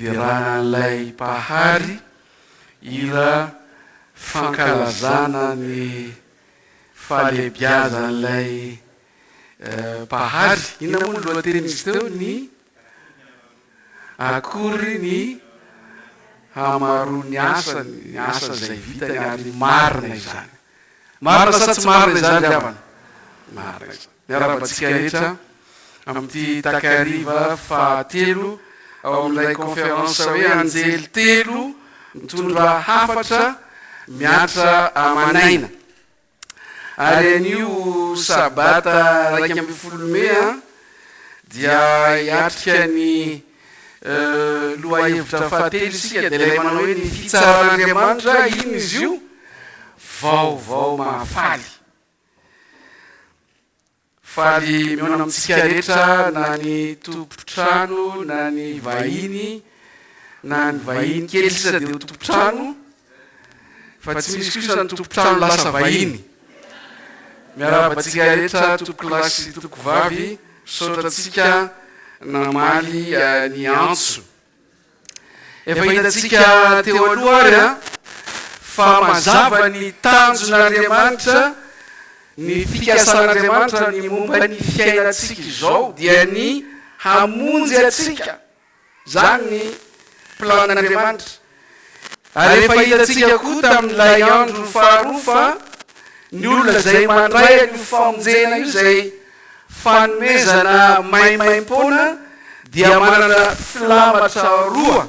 fiderana an'ilay Mpahary, hira fankalazana ny fahalehibiazan'ilay Mpahary. Inona moa ny lohatenin'izy teo? Ny Akory ny hamaroan'ny asany, ny asa izay vitany ary marina izany. Marina sa tsy marina izany ry havana? Marina izany. Miarahaba antsika rehetra amin'ity takariva fahatelo ao amin'ilay conférence hoe Anjely telo mitondra hafatra miantra aman'aina. Ary anio sabata 11 mey dia hiatrika ny lohahevitra fahatelo isika dia ilay manao hoe ny fitsaran'Andriamanitra, inona izy io? Vaovao mahafaly. Faly mihaona amintsika rehetra na ny tompon-trano na ny vahiny na ny vahiny kely sisa dia ho tompon-trano fa tsy misy kosa ny tompon-trano lasa vahiny. Miarahaba antsika rehetra tompokolahy sy tompokovavy, misaotra antsika namaly ny antso. Efa hitantsika teo aloha ary fa mazava ny tanjon'Andriamanitra, ny fikasan'Andriamanitra ny momba ny fiainantsika izao dia ny hamonjy antsika. Izany ny plan'Andriamanitra. Ary efa hitantsika koa tamin'ilay andro faharoa fa ny olona izay mandray an'io famonjena io izay fanomezana maimaimpoana dia manana filamatra roa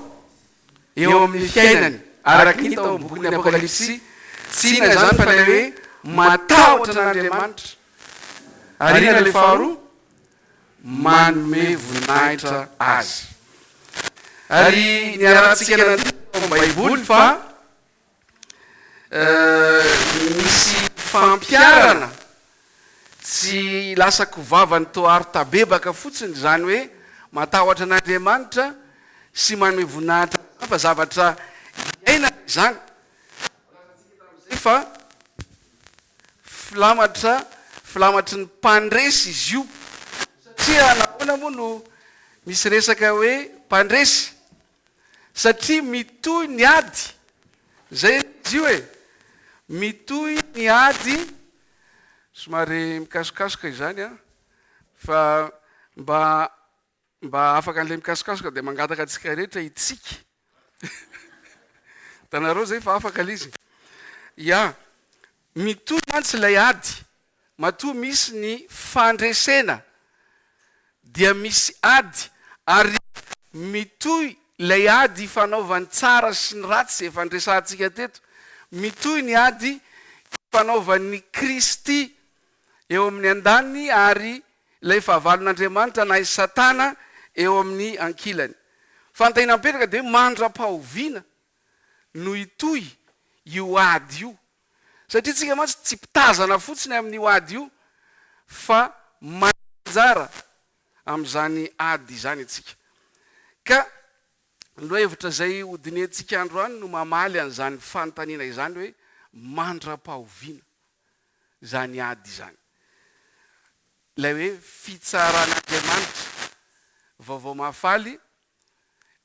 eo amin'ny fiainany, araka ny hita ao amin'ny bokin'ny Apokalypsy. Tsy inona izany fa ilay hoe matahotra an'Andriamanitra. Ary inona ilay faharoa? Manome voninahitra Azy. Ary niarahantsika nandinika tao amin'ny Baiboly fa Misy fampiharana tsy lasako vavany toa aro tabebaka fotsiny izany hoe matahotra an'Andriamanitra sy manome voninahitra Azy fa zavatra iainana izany. Voalazantsika tamin'izay fa filamatra filamatry ny mpandresy izy io satria nahoana moa no misy resaka hoe mpandresy? Satria mitohy ny ady. Zay anie izy io e! Mitohy ny ady, somary mikasokasoka izany an, fa mba mba afaka an'ilay mikasokasoka dia mangataka antsika rehetra hitsiky. Hitanareo zay fa afaka ilay izy. Ya, mitohy mantsy ilay ady. Matoa misy ny fandresena dia misy ady ary mitohy ilay ady ifanaovan'ny tsara sy ny ratsy efa niresahantsika teto, mitohy ny ady ifanaovan'ny Kristy eo amin'ny andaniny ary ilay fahavalon'Andriamanitra na i Satana eo amin'ny ankilany. Fanontaniana mipetraka dia hoe mandra-pahoviana no hitohy io ady io? Satria tsika mantsy tsy mpitazana fotsiny amin'io ady io fa mandray anjara amin'izany ady izany isika. Ka ny lohahevitra izay hodinihantsika androany no mamaly an'izany fanontaniana izany hoe mandra-pahoviana izany ady izany. Ilay hoe fitsaran'Andriamanitra, vaovao mahafaly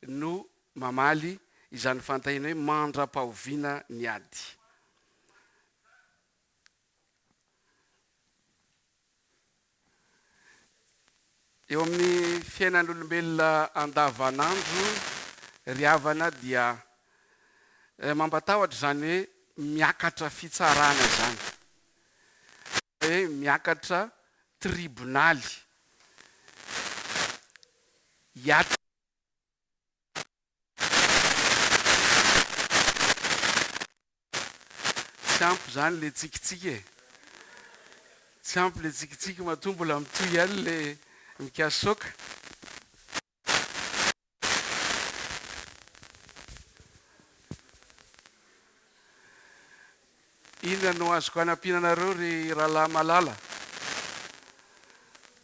no mamaly izany fanontaniana hoe mandra-pahoviana ny ady. Eo amin'ny fiainan'olombelona andavanandro ry havana dia mampatahotra izany hoe miakatra fitsarana izany, hoe miakatra tribonaly. Hiatrika. Tsy ampy izany le tsikitsiky e! Tsy ampy le tsikitsiky matoa mbola mitohy ihany le mikasoka. Inona no azoko anampiana anareo ry rahalahy malala?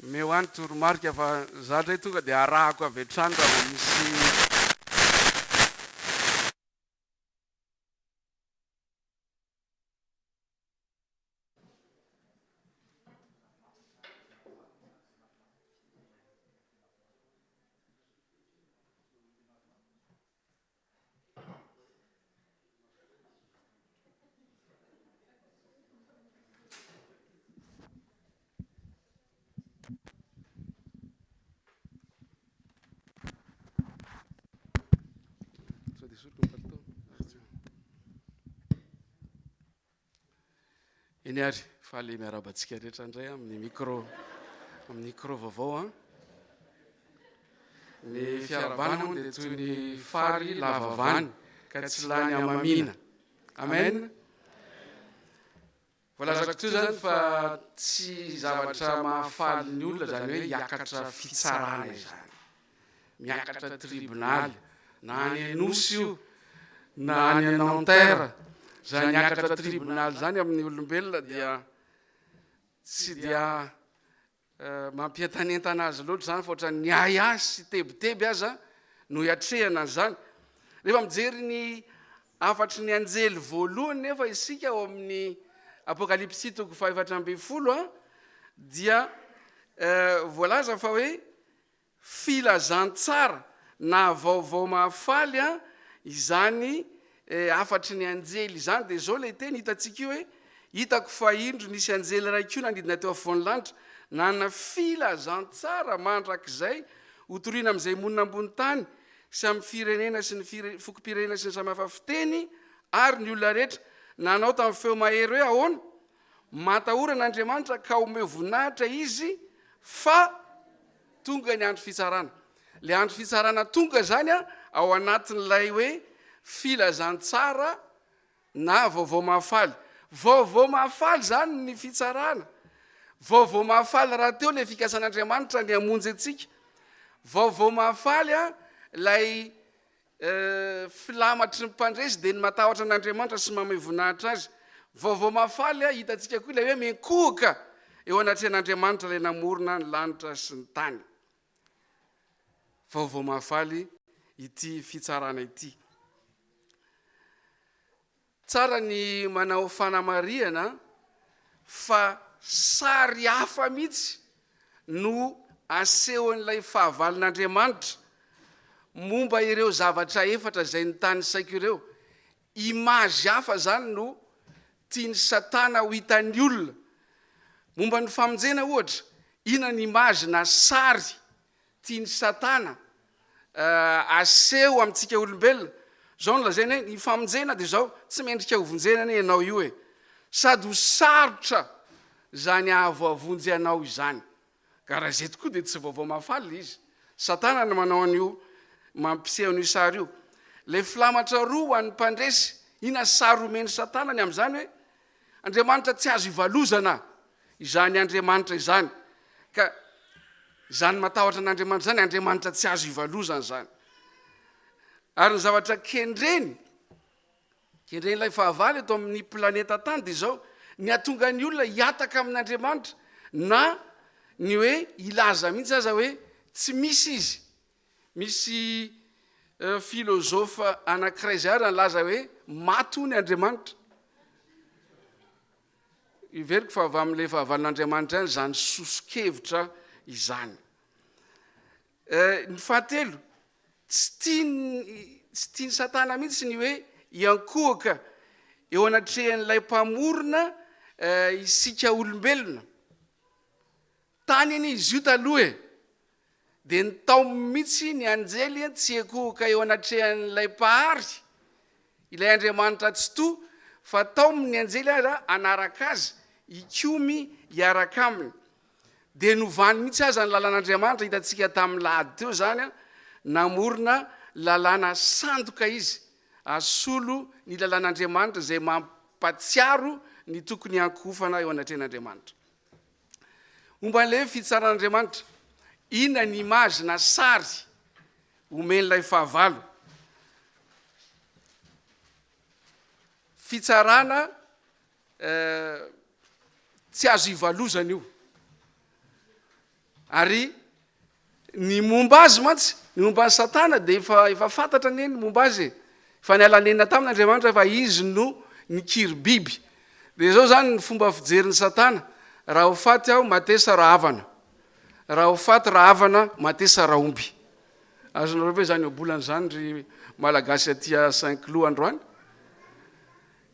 Omeo ahy ny toromarika fa za ndray tonga dia arahako avy hatrany raha vao misy. Esoriko ny palitao. Eny ary, faly miarahaba antsika rehetra indray amin'ny micro, amin'ny micro vaovao an. Ny fiarahabana moa dia toy ny fary lava vany ka tsy lany hamamiana. Amen. Voalazako teo izany fa tsy zavatra mahafaly ny olona izany hoe hiakatra fitsarana izany. Miakatra tribonaly, na any Anosy io, na any Nanterre, izany hiakatra tribonaly izany amin'ny olombelona dia tsy dia Mampientanentana azy loatra izany fa ohatran'ny ahiahy sy tebiteby aza no iatrehana an'izany. Rehefa mijery ny hafatry ny anjely voalohany nefa isika ao amin'ny Apokalypsy toko faha-14 dia voalaza fa hoe Filazantsara na vaovao mahafaly an izany hafatry ny anjely izany dia izao ilay teny hitantsika io hoe, Hitako fa indro nisy anjely iray koa nanidina teo afovoan'ny lanitra, nanana filazantsara mandrakizay hotorina amin'izay monina ambony tany sy amin'ny firenena sy ny fokom-pirenena sy ny samy hafa fiteny ary ny olona rehetra, nanao tamin'ny feo mahery hoe, Ahoana? Matahora an'Andriamanitra ka omeo voninahitra Izy fa tonga ny andro fitsarana. Ilay andro fitsarana tonga izany ao anatin'ilay hoe filazantsara na vaovao mahafaly. Vaovao mahafaly izany ny fitsarana. Vaovao mahafaly rahateo ilay fikasan'Andriamanitra ny hamonjy antsika. Vaovao mahafaly ilay Filamatry ny mpandresy dia ny matahotra an'Andriamanitra sy mamehy voninahitra Azy. Vaovao mahafaly hitantsika koa ilay hoe miankohoka eo anatrehan'Andriamanitra ilay namorona ny lanitra sy ny tany. Vaovao mahafaly ity fitsarana ity. Tsara ny manao fanamarihana fa sary hafa mihitsy no asehon'ilay fahavalon'Andriamanitra momba ireo zavatra efatra izay notanisaiko ireo. Image hafa izany no tian'i Satana ho hitan'ny olona. Momba ny famonjena ohatra, inona ny image na sary tian'i Satana aseho amintsika olombelona. Izao no lazainy hoe, ny famonjena dia izao, tsy mendrika hovonjena anie ianao io e! Sady ho sarotra izany hahavoavonjy anao izany. Ka raha izay tokoa dia tsy vaovao mahafaly ilay izy. Satana no manao an'io, mampiseho an'io sary io. Ilay filamatra roa ho an'ny mpandresy, inona sary omen'i Satana ny amin'izany hoe, Andriamanitra tsy azo ivalozana izany Andriamanitra izany. Ka izany matahotra an'Andriamanitra izany, Andriamanitra tsy azo ivalozana izany. Ary ny zavatra kendreny, kendren'ilay fahavalo eto amin'ny planeta tany dia izao, ny hahatonga ny olona hihataka amin'Andriamanitra na ny hoe hilaza mihitsy aza hoe tsy misy izy. Misy philosophe anankiray izay ary nilaza hoe maty hono Andriamanitra. Heveriko fa avy amin'ilay fahavalon'Andriamanitra ihany izany soso-kevitra izany. Ny fahatelo, tsy tiany tsy tian'i Satana mihitsy ny hoe hiankohoka eo anatrehan'ilay Mpamorona isika olombelona. Tany anie izy io taloha e! Dia nitaominy mihitsy ny anjely tsy hiankohoka eo anatrehan'ilay Mpahary, ilay Andriamanitra Tsitoha, fa taominy ny anjely aza hanaraka azy, hikomy hiaraka aminy. Dia novany mihitsy aza ny lalàn'Andriamanitra, hitantsika tamin'ny lahady teo izany, namorona lalàna sandoka izy, hasolo ny lalàn'Andriamanitra izay mampatsiaro ny tokony hiankohofana eo anatrehan'Andriamanitra. Momba an'ilay hoe fitsaran'Andriamanitra, inona ny image na sary omen'ilay fahavalo? Fitsarana tsy azo ivalozana io. Ary ny momba azy mantsy, ny momba an'i Satana dia efa efa fantatra anie ny momba azy e. Efa niala nenina taminy Andriamanitra fa izy no nikiry biby. Dia izao izany ny fomba fijerin'i Satana, raha ho faty aho, matesa rahavana. Raha ho faty rahavana, matesa raomby. Azonareo ve izany ohabolana izany ry Malagasy aty Saint Cloud androany?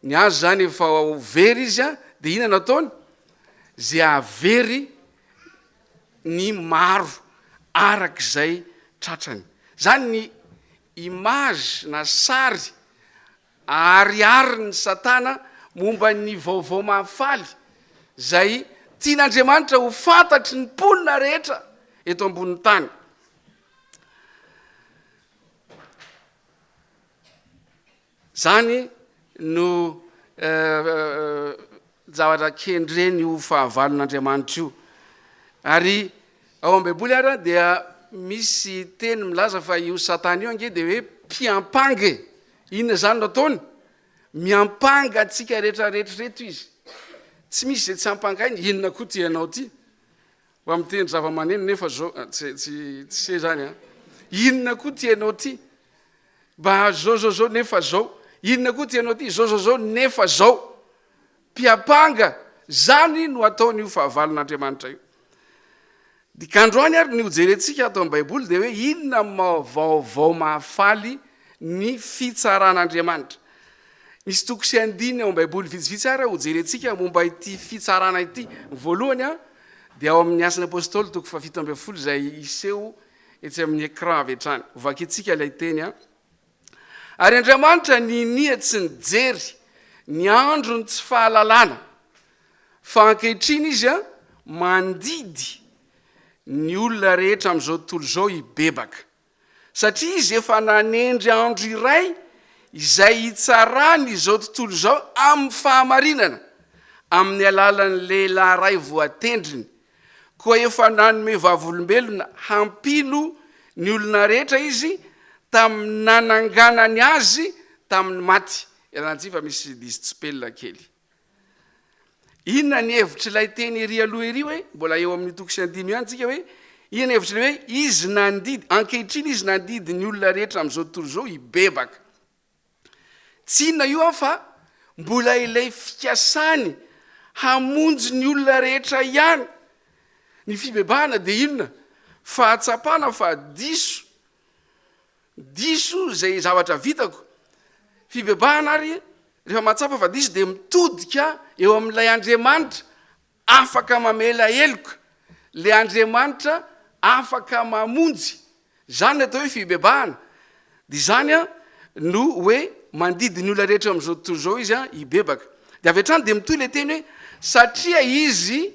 Ny azy izany efa ho very izy an, dia inona no ataony? Izay hahavery ny maro araka izay tratrany. Izany ny image na sary ahariharin'i Satana momba ny vaovao mahafaly izay tian'Andriamanitra ho fantatry ny mponina rehetra eto ambonin'ny tany. Izany no zavatra kendren'io fahavalon'Andriamanitra io. Ary ao amin'ny Baiboly ara dia misy teny milaza fa io Satana io ange dia hoe mpiampanga e. Inona izany no ataony? Miampanga antsika rehetra rehetra ireto izy. Tsy misy izay tsy ampangainy, inona koa ity ianao ity? Mba mitendry zava-maneno nefa zao, tsy tsy tsy izany an. Inona koa ity ianao ity? Mba zao zao zao nefa zao. Inona koa ity ianao ity? Zao zao zao nefa zao. Mpiampanga, zany no ataon'io fahavalon'Andriamanitra io. Dika androany ary ny hojerentsika ato amin'ny Baiboly dia hoe inona no vaovao mahafaly ny fitsaran'Andriamanitra. Misy toko sy andininy ao amin'ny Baiboly vitsivitsy ary hojerentsika momba ity fitsarana ity. Ny voalohany dia ao amin'ny Asan'ny Apostoly toko fahafito ambin'ny folo izay hiseho etsy amin'ny écran avy hatrany. Hovakintsika ilay teny. Ary Andriamanitra ninia tsy nijery ny andron'ny tsy fahalalana, fa ankehitriny Izy mandidy ny olona rehetra amin'izao tontolo izao hibebaka. Satria Izy efa nanendry andro iray izay hitsarany izao tontolo izao amin'ny fahamarinana, amin'ny alalan'ny lehilahy iray voatendriny. Koa efa nanome vavolombelona hampino ny olona rehetra Izy tamin'ny nananganany azy tamin'ny maty. Ialana tsiny fa misy diso tsipelina kely. Inona ny hevitr'ilay teny ery aloha ery hoe, mbola eo amin'io toko sy andininy io ihany tsika hoe, inona ny hevitr'ilay hoe Izy nandidy, ankehitriny Izy nandidy ny olona rehetra amin'izao tontolo izao hibebaka. Tsy inona io an fa mbola ilay fikasany hamonjy ny olona rehetra ihany. Ny fibebahana dia inona? Fahatsapana fa diso, diso izay zavatra vitako. Fibebahana ary rehefa mahatsapa fa diso dia mitodika eo amin'ilay Andriamanitra Afaka mamela heloka le Andriamanitra afaka mamonjy. Izany ny atao hoe fibebahana. Dia izany no hoe mandidy ny olona rehetra amin'izao tontolo izao izy hibebaka. Dia avy hatrany dia mitohy ilay teny hoe satria izy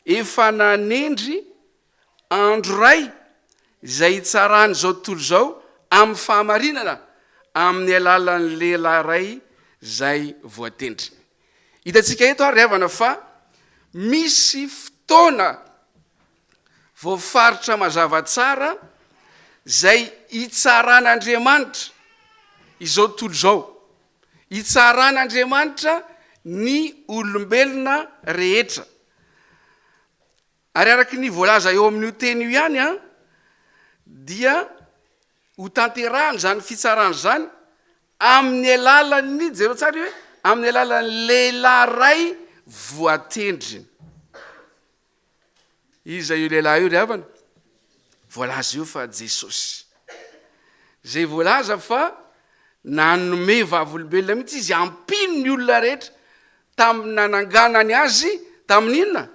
efa nanendry andro iray izay hitsarany izao tontolo izao amin'ny fahamarinana amin'ny alalan'ny lehilahy iray izay voatendriny. Hitantsika eto ary ry havana fa misy fotoana voafaritra mazava tsara izay hitsaran'Andriamanitra izao tontolo izao. Hitsaran'Andriamanitra ny olombelona rehetra. Ary araka ny voalaza eo amin'io teny io ihany an, dia ho tanterahana izany fitsarana izany amin'ny alalan'ny, jereo tsara io hoe, amin'ny alalan'ny lehilahy iray voatendriny. Iza io lehilahy io ry havana? Voalaza io fa Jesosy. Izay voalaza fa nanome vavolombelona mihitsy izy hampino ny olona rehetra Tamin'ny nananganany azy tamin'ny inona?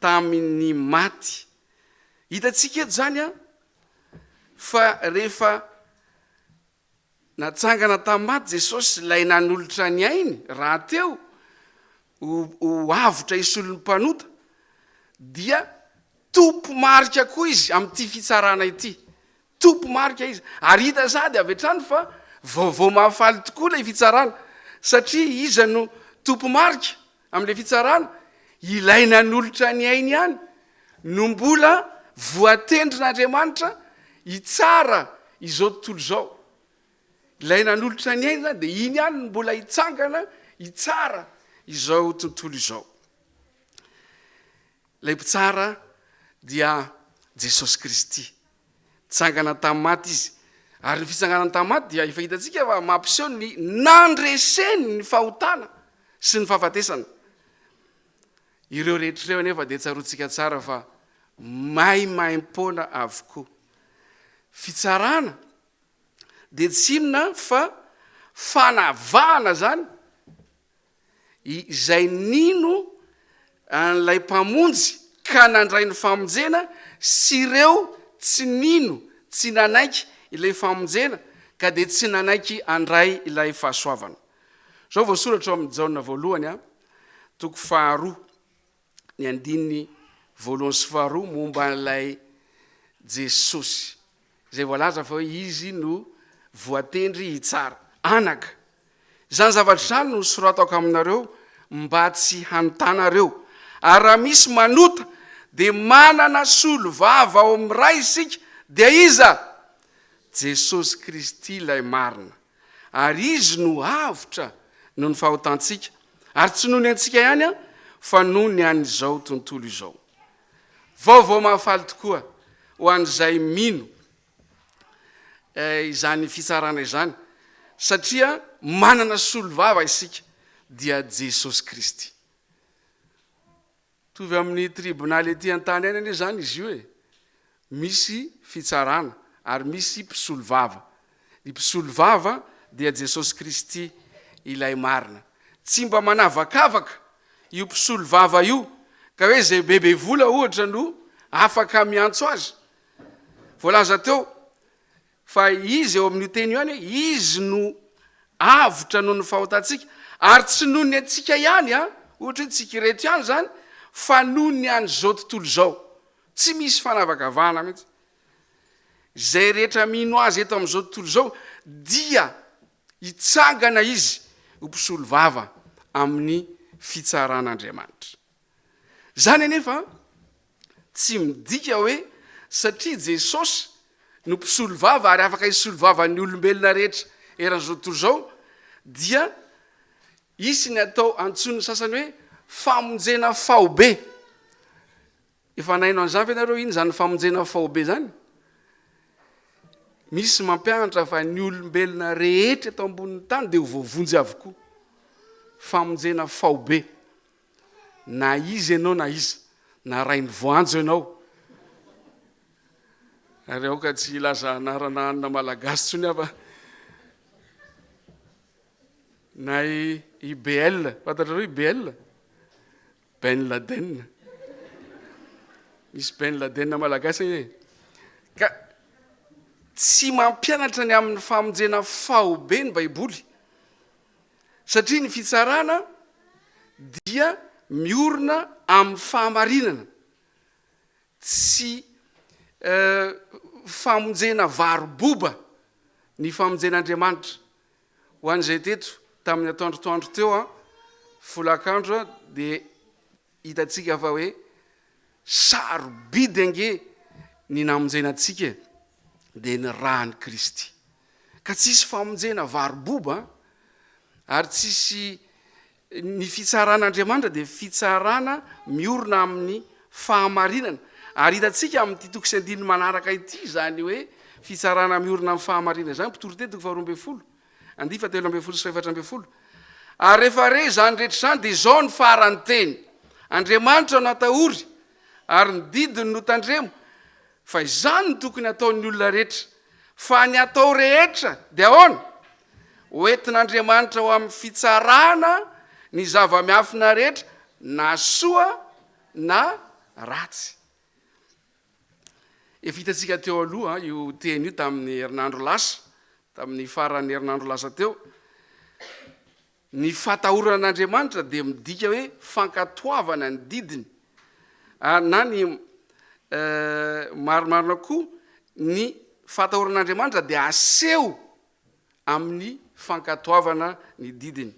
Tamin'ny maty. Hitantsika eto izany an, fa rehefa natsangana tamin'ny maty Jesosy, ilay nanolotra ny ainy rahateo ho, ho avotra hisolo ny mpanota, dia tompo-marika koa izy amin'ity fitsarana ity. Tompo-marika izy. Ary hita sahady avy hatrany fa vaovao mahafaly tokoa ilay fitsarana, satria iza no tompo-marika amin'ilay fitsarana? Ilay nanolotra ny ainy ihany no mbola voatendrin'Andriamanitra hitsara izao tontolo izao. Ilay nanolotra ny ainy izany dia iny ihany no mbola hitsangana hitsara izao tontolo izao. Ilay mpitsara dia Jesosy Kristy. Nitsangana tamin'ny maty Izy. Ary ny fitsanganany tamin'ny maty dia efa hitantsika fa mampiseho ny nandreseny ny fahotana sy ny fahafatesana. Ireo rehetra ireo anefa dia tsaroantsika tsara fa maimaimpoana avokoa. Fitsarana dia tsy inona fa fanavahana izany izay nino an'ilay Mpamonjy ka nandray ny famonjena sy ireo tsy nino, tsy nanaiky ilay famonjena. Ka dia tsy nanaiky handray ilay fahasoavana. Izao voasoratra ao amin'ny Jaona voalohany, toko faharoa, ny andininy voalohany sy faharoa momba an'ilay Jesosy, izay voalaza fa hoe izy no voatendry hitsara. Anaka, izany zavatra izany no soratako aminareo mba tsy hanotanareo. Ary raha misy manota, dia manana solovava ao amin'ny Ray isika, dia iza? Jesosy Kristy ilay marina. Ary Izy no avotra noho ny fahotantsika, ary tsy noho ny antsika ihany an, fa noho ny an'izao tontolo izao. Vaovao mahafaly tokoa ho an'izay mino izany fitsarana izany, satria manana solovava isika, dia Jesosy Kristy. Mitovy amin'ny tribonaly ety an-tany ihany anie izany izy io e! Misy fitsarana ary misy mpisolovava. Ny mpisolovava dia Jesosy Kristy ilay marina. Tsy mba manavakavaka io mpisolovava io ka hoe izay bebe vola ohatra no afaka miantso azy. Voalaza teo Fa izy eo amin'io teny io ihany hoe izy no avotra noho ny fahotantsika, ary tsy noho ny antsika ihany an, ohatra hoe tsika ireto ihany izany, fa noho ny an'izao tontolo izao. Tsy misy fanavakavahana mihitsy. Izay rehetra mino azy eto amin'izao tontolo izao dia hitsangana izy ho mpisolovava amin'ny fitsaran'Andriamanitra. Izany anefa tsy midika hoe satria Jesosy no mpisolovava ary afaka hisolovava ny olombelona rehetra eran'izao tontolo izao dia hisy ny atao antsoin'ny sasany hoe famonjena faobe. Efa naino an'izany ve nareo? Ino izany famonjena faobe izany? Misy mampianatra fa ny olombelona rehetra eto ambonin'ny tany dia ho voavonjy avokoa. Famonjena faobe. Na iza ianao na iza, na rainivoanjo ianao, ary aoka tsy hilaza anarana hanina malagasy intsony aho fa na i i BL, fantatrareo i BL? Ben Laden. Misy Ben Laden malagasy anie e. Ka tsy mampianatra ny amin'ny famonjena faobe ny Baiboly. Satria ny fitsarana dia miorina amin'ny fahamarinana, tsy famonjena varo-boba ny famonjen'Andriamanitra. Ho an'izay teto tamin'ny atoandrotoandro teo, folakandro, dia hitantsika fa hoe sarobidy ange ny namonjena antsika e, dia ny ràn'i Kristy. Ka tsisy famonjena varo-boba ary tsisy ny fitsaran'Andriamanitra dia fitsarana miorina amin'ny fahamarinana. Ary hitantsika amin'ity toko sy andininy manaraka ity izany hoe fitsarana miorina amin'ny fahamarinana izany, Mpitoriteny toko faharoa ambin'ny folo, andihy fahatelo ambin'ny folo sy fahefatra ambin'ny folo. Ary rehefa re izany rehetra izany dia izao ny faran'ny teny, Andriamanitra no atahory ary ny didiny no tandremo, Fa izany no tokony hataon'ny olona rehetra. Fa ny atao rehetra dia ahoana? Hoentin'Andriamanitra ho amin'ny fitsarana ny zava-miafina rehetra, na soa na ratsy. Efa hitantsika teo aloha io teny io tamin'ny herinandro lasa, tamin'ny faran'ny herinandro lasa teo. Ny fahatahorana an'Andriamanitra dia midika hoe fankatoavana ny didiny, ary na ny marimarina koa, ny fahatahorana an'Andriamanitra dia aseho amin'ny fankatoavana ny didiny.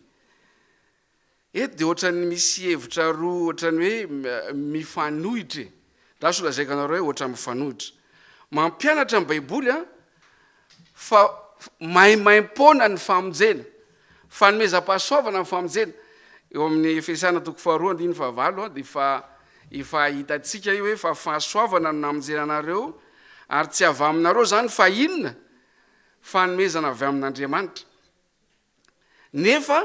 Eto dia ohatran'ny misy hevitra roa ohatran'ny hoe mifanohitra e. Ndraso lazaiko anareo hoe ohatran'ny mifanohitra. Mampianatra ny Baiboly an, fa maimaim-poana ny famonjena, fanomezam-pahasoavana ny famonjena. Eo amin'ny Efesiana toko faharoa andininy fahavalo dia efa efa hitantsika io hoe fa fahasoavana no namonjena anareo ary tsy avy aminareo izany fa inona? Fanomezana avy amin'Andriamanitra. Nefa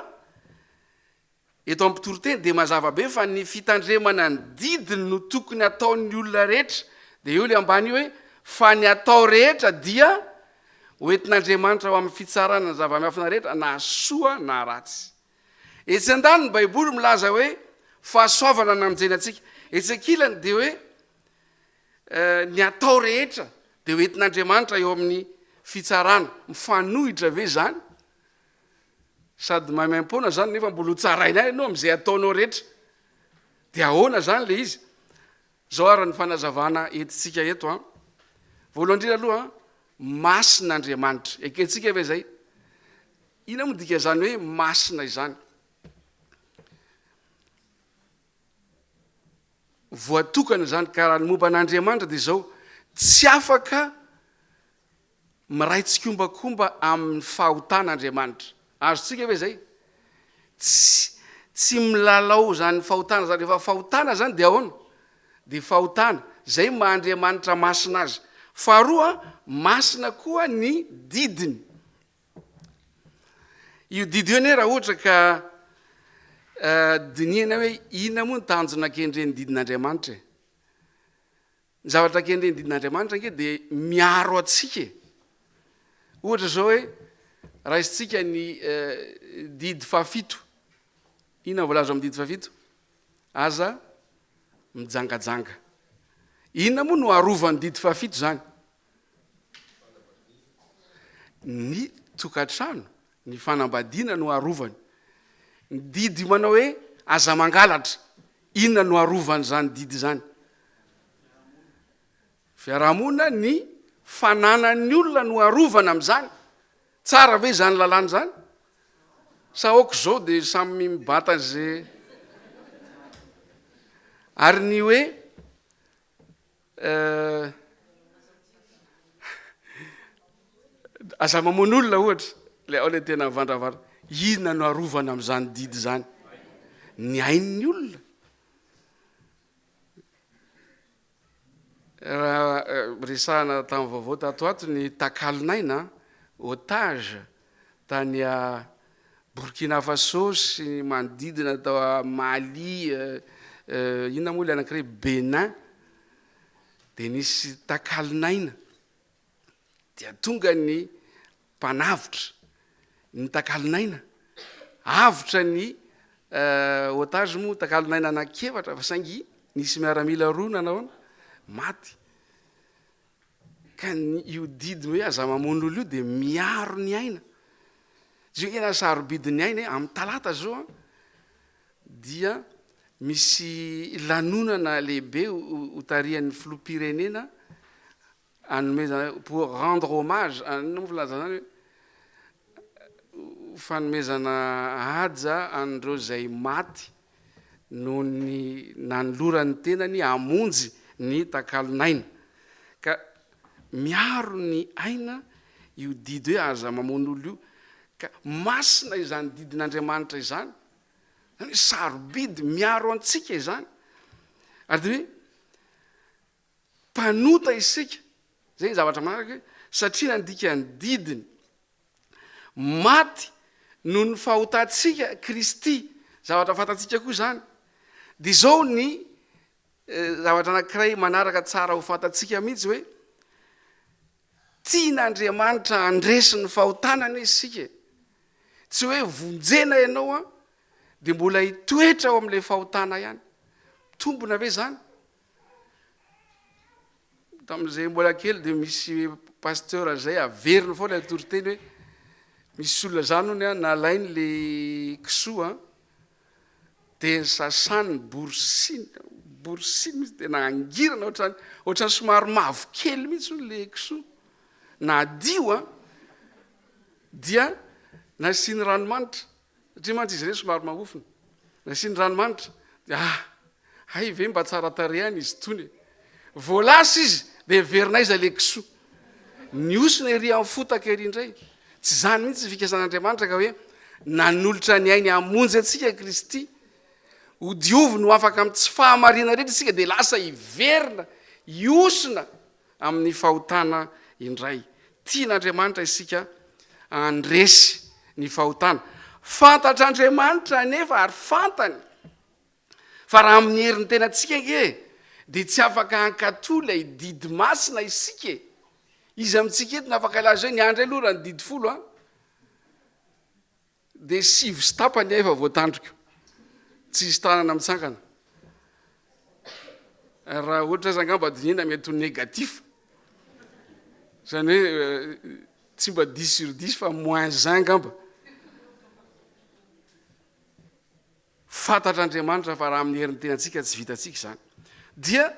Eto amin'ny mpitoriteny dia mazava be fa ny fitandremana ny didiny no tokony hataon'ny olona rehetra. Dia eo ilay ambany io hoe, fa ny atao rehetra dia ho entin'Andriamanitra ho amin'ny fitsarana ny zava-miafina rehetra na soa na ratsy. Etsy andaniny ny Baiboly milaza hoe fahasoavana no namonjena antsika. Etsy ankilany dia hoe ny atao rehetra dia ho entin'Andriamanitra eo amin'ny. fitsarana. Mifanohitra ve izany? Sady maimaimpoana izany nefa mbola ho tsaraina ihany ianao amin'izay ataonao rehetra. Dia ahoana izany ilay izy? Izao ary ny fanazavana entintsika eto an. Voalohany indrindra aloha, masina Andriamanitra. Ekentsika ve izay? Inona moa dikan'izany hoe masina izany? Voatokana izany, ka raha ny momba an'Andriamanitra dia izao, tsy afaka miray tsikombakomba amin'ny fahotana Andriamanitra. Azontsika ve izay? Tsy, tsy milalao izany fahotana izany. Rehefa fahotana izany dia ahoana? Dia fahotana. Izay maha Andriamanitra masina azy. Faharoa, masina koa ny didiny. Io didy io anie raha ohatra ka dinihana hoe inona moa ny tanjona kendren'ny didin'Andriamanitra e? Ny zavatra kendren'ny didin'Andriamanitra ange dia miaro antsika e. Ohatra izao hoe raisintsika ny didy fahafito. Inona voalaza amin'ny didy fahafito? Aza mijangajanga. Inona moa no arovan'ny didy fahafito izany? Ny tokantrano, ny fanambadiana no arovany. Ny didy manao hoe aza mangalatra, inona no arovan'izany didy izany? Fiarahamonina, ny fananan'ny olona no arovana amin'izany. Tsara ve izany lalàna izany? Sa aoka izao dia samy mibata izay. Ary ny hoe Eh, aza mamono olona ohatra, le ao le tena mivandravandra. Inona no arovana amin'izany didy izany? Ny ain'ny olona. Raha eh, resahana tamin'ny vaovao tato ato ny takalon'aina, otage, tany a Burkina Faso sy ny manodidina tao Mali, inona moa ilay anankiray, Bénin, dia nisy takalon'aina, dia tonga ny mpanavotra ny takalon'aina, avotra ny otage moa takalon'aina anankiefatra fa saingy nisy miaramila roa nanao ahoana? Maty. Ka ny io didy hoe aza mamono olona io dia miaro ny aina. Izy io tena sarobidy ny aina e, amin'ny talata zao an, dia misy lanonana lehibe ho tarihan'ny filoham-pirenena hanomezana pour rendre hommage, inona moa filazana izany hoe fanomezana haja an'ireo izay maty noho ny nanolorany ny tenany hamonjy ny takalon'aina. Ka miaro ny aina io didy hoe aza mamono olona io. Ka masina izany didin'Andriamanitra izany. Izany hoe sarobidy, miaro antsika izany. Ary dia hoe mpanota isika, izay ny zavatra manaraka hoe satria nandika ny didiny. Maty noho ny fahotantsika Kristy, zavatra fantatsika koa izany. Dia izao ny zavatra anankiray manaraka tsara ho fantatsika mihitsy hoe tian'Andriamanitra handresy ny fahotana anie isika e. Tsy hoe vonjena ianao an, dia mbola hitoetra ao amin'ilay fahotana ihany. Mitombina ve izany? Tamin'izay mbola kely dia misy pasteur zay averiny foana ilay toriteny hoe misy olona zany hono an nalainy le kisoa an dia nisasany ny borosiny borosiny mihitsy tena angirana ohatrany ohatrany somary mavokely mihitsy hono le kisoa nadio an dia nasiany ranomanitra Satria mantsy izy ireny somary mahofina. Nasiany ranomanitra, dia ah! Hay ve mba tsara tarehy any izy itony e! Vao lasa izy, dia heverina aiza ilay kisoa? Nihosina ery amin'ny fotaka ery indray. Tsy izany mihitsy ny fikasan'Andriamanitra ka hoe nanolotra ny ainy hamonjy antsika Kristy. Hodioviny ho afaka amin'ny tsy fahamarinana rehetra isika, dia lasa hiverina, hihosina amin'ny fahotana indray. Tian'Andriamanitra isika handresy ny fahotana. Fantatr'Andriamanitra anefa ary fantany fa raha amin'ny herin'ny tenantsika ange dia tsy afaka hankatò ilay didy masina isika e. Iza amintsika eto no afaka hilaza hoe ny ahy indray aloha raha ny didy folo an, Dia sivy sy tapany aho efa voatandriko. Tsy hisy tanana mitsangana. Raha ohatra aza angamba dinihina mety ho négatif. Izany hoe eh, Tsy mba dix sur dix fa moins un angamba. Fantatr'Andriamanitra fa raha amin'ny herin'ny tenantsika tsy vitantsika izany. Dia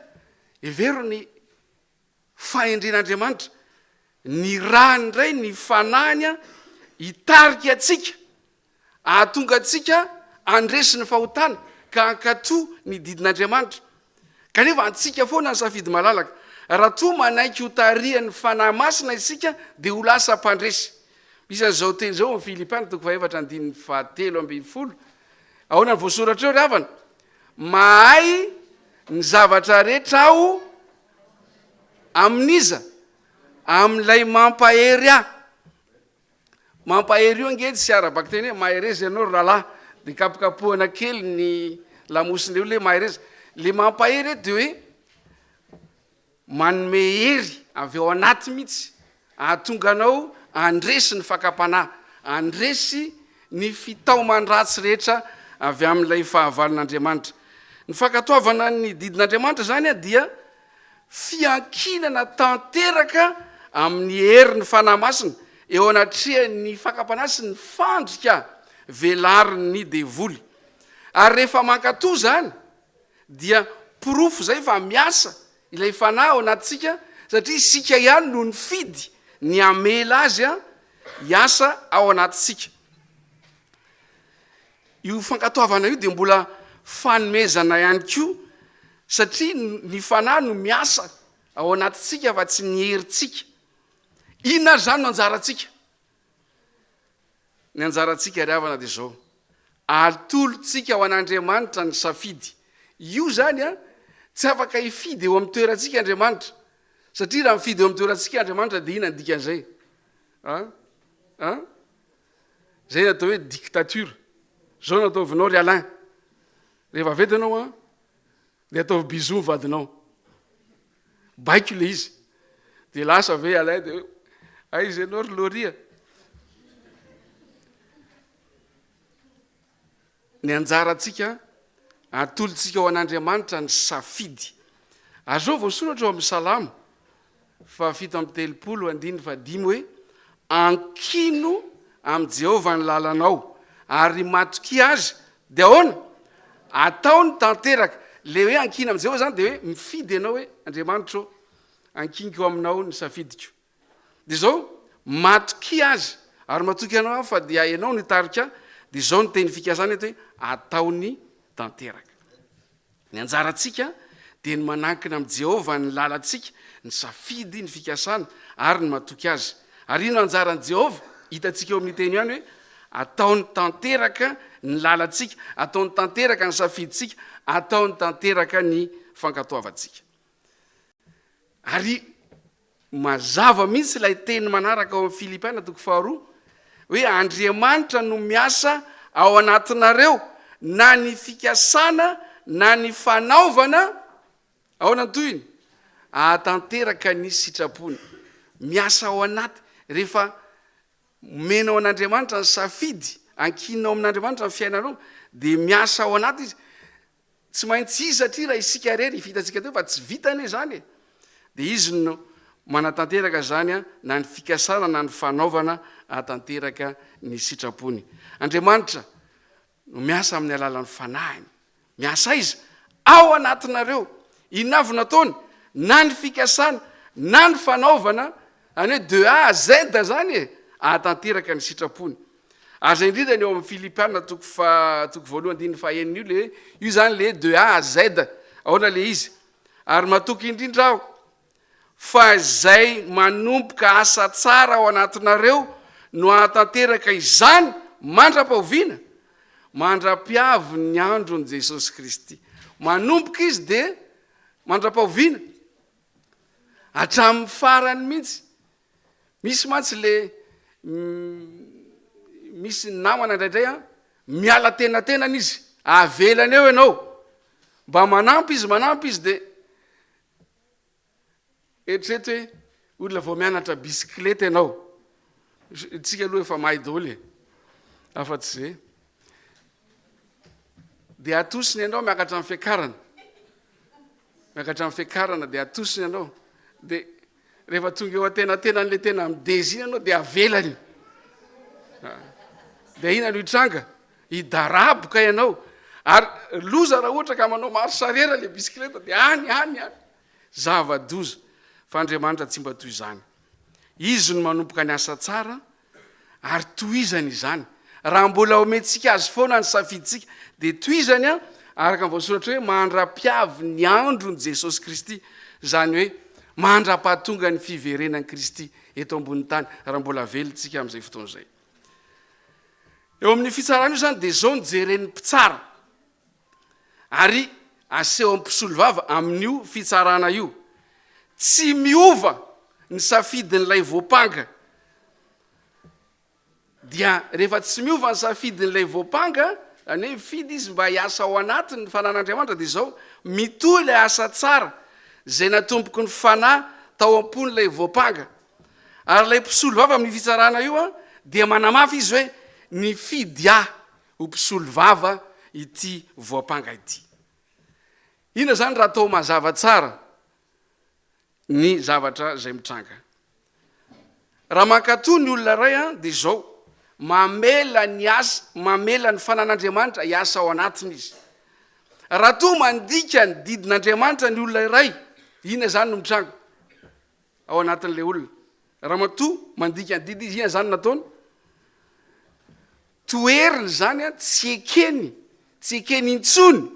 hevero ny fahendren'Andriamanitra, nirahany indray ny Fanahiny hitarika antsika, hahatonga antsika handresy ny fahotana ka hankatò ny didin'Andriamanitra. Kanefa antsika foana ny safidy malalaka. Raha toa manaiky hotarihan'ny Fanahy Masina isika dia ho lasa mpandresy. Misy an'izao teny izao ao amin'ny Filipiana toko fahefatra andininy fahatelo ambinifolo. Ahoana ny voasoratra eo ry havana? Mahay ny zavatra rehetra aho amin'iza? Amin'ilay mampahery ahy. Mampahery io ange tsy ara-bakiteny hoe mahereza ianao ry rahalahy, dia kapokapohana kely ny lamosin'ilay olona hoe mahereza. Ilay mampahery eto dia hoe manome hery avy ao anaty mihitsy hahatonga anao handresy ny fakam-panahy, handresy ny fitaoman-dratsy rehetra avy amin'ilay fahavalon'Andriamanitra. Ny fankatoavana ny didin'Andriamanitra izany dia fiankinana tanteraka amin'ny herin'ny Fanahy Masina eo anatrehan'ny fakam-panahy sy ny fandrika velarin'ny devoly. Ary rehefa mankatò izany dia porofo izay fa miasa ilay Fanahy ao anatintsika satria isika ihany no nifidy ny hamela azy hiasa ao anatintsika. Io fankatoavana io dia mbola fanomezana ihany koa satria ny Fanahy no miasa ao anatintsika fa tsy ny herintsika. Inona ary izany no anjarantsika? Ny anjarantsika ry havana dia izao, atolotsika ho an'Andriamanitra ny safidy. Io izany an, tsy afaka hifidy eo amin'ny toerantsika Andriamanitra. Satria raha mifidy eo amin'ny toerantsika Andriamanitra dia inona ny dikan'izay? An? An? Izay ny atao hoe dictature. Izao no ataovinao ry Alain. Rehefa avy eto ianao an, dia ataovy bisous ny vadinao. Baiko ilay izy. Dia lasa ve Alain dia hoe aiza ianao ry Loria? Ny anjarantsika, atolotsika ho an'Andriamanitra ny safidy. Ary izao voasoratra ao amin'ny Salamo faha-37 andininy fahadimy hoe, Ankino amin'i Jehovah ny lalanao, ary matokia Azy, dia ahoana? Ataony tanteraka. Ilay hoe ankina amin'i Jehovah izany dia hoe mifidy ianao hoe, Andriamanitra ô, ankiniko aminao ny safidiko. Dia izao, matokia Azy, ary matoky anao aho fa dia ianao no hitarika ahy, dia izao ny teny fikasana eto hoe, ataony tanteraka. Ny anjarantsika dia ny manankina amin'i Jehovah ny lalantsika, ny safidy, ny fikasana, ary ny matoky azy. Ary inona anjaran'i Jehovah? Hitantsika eo amin'io teny io ihany hoe, ataony tanteraka ny lalantsika, ataony tanteraka ny safidintsika, ataony tanteraka ny fankatoavantsika. Ary mazava mihitsy ilay teny manaraka ao amin'ny Filipiana toko faharoa hoe Andriamanitra no miasa ao anatinareo na ny fikasana na ny fanaovana, ahoana ny tohiny? Ahatanteraka ny sitrapony. Miasa ao anaty, rehefa omenao an'Andriamanitra ny safidy, ankininao amin'Andriamanitra ny fiainanao, dia miasa ao anaty izy. Tsy maintsy izy satria raha isika irery vitantsika teo fa tsy vita anie izany e! Dia izy no manatanteraka izany na ny fikasana na ny fanaovana hahatanteraka ny sitrapony. Andriamanitra no miasa amin'ny alalan'ny Fanahiny. Miasa aiza? Ao anatinareo. Inona avy no ataony? Na ny fikasana na ny fanaovana, izany hoe de A à Z izany e! Hahatanteraka ny sitrapony. Ary izay indrindra ny ao amin'ny Filipiana toko faha toko voalohany andininy faha enina io le hoe io izany le de A à Z. Ahoana le izy? Ary matoky indrindra aho fa izay manomboka asa tsara ao anatinareo no hahatanteraka izany mandra-pahoviana? Mandra-piavin'ny andron'i Jesosy Kristy. Manomboka izy dia mandra-pahoviana? Hatramin'ny farany mihitsy. Misy mantsy le misy namana indraindray an, miala tenatenany izy, avelany eo ianao, mba manampy izy manampy izy de eritrereto hoe olona vao mianatra bisikileta ianao, tsika aloha efa mahay daholo e, afa-tsy ze, de atosiny ianao miakatra amin'ny fiakarana, miakatra amin'ny fiakarana de atosiny ianao, de. Rehefa tonga eo antenatenan'ilay tena midezy iny ianao dia avelany. Dia inona no hitranga? Hidaraboka ianao. Ary loza raha ohatra ka manao marche arrière ilay bisikileta dia any, any, any. Zava-doza. Fa Andriamanitra tsy mba toy izany. Izy no manomboka ny asa tsara ary tohizany izany. Raha mbola omentsika azy foana ny safidintsika dia tohizany araka ny voasoratra hoe mandra-piavy ny andron'i Jesosy Kristy, izany hoe mandra-pahatonga ny fiverenan'i Kristy eto ambonin'ny tany raha mbola velona isika amin'izay fotoana izay. Eo amin'ny fitsarana io izany dia izao no jeren'ny mpitsara ary aseho amin'ny mpisolovava amin'io fitsarana io. Tsy miova ny safidin'ilay voampanga. Dia rehefa tsy miova ny safidin'ilay voampanga, izany hoe mifidy izy mba hiasa ao anatiny ny fanan'Andriamanitra, dia izao, mitohy ilay asa tsara izay natomboky ny Fanahy tao am-pon'ilay voampanga. Ary ilay mpisolovava amin'io fitsarana io dia manamafy izy hoe, nifidy ahy ho mpisolovava ity voampanga ity. Inona izany raha atao mazava tsara ny zavatra izay mitranga? Raha mankatò ny olona iray dia izao, mamela ny asa, mamela ny fanan'Andriamanitra hiasa ao anatiny izy. Raha toa mandika ny didin'Andriamanitra ny olona iray, inona izany no mitranga ao anatin'ilay olona? Raha matoa mandika ny didy izy, inona izany no nataony? Toheriny izany, tsy ekeny, tsy ekeny intsony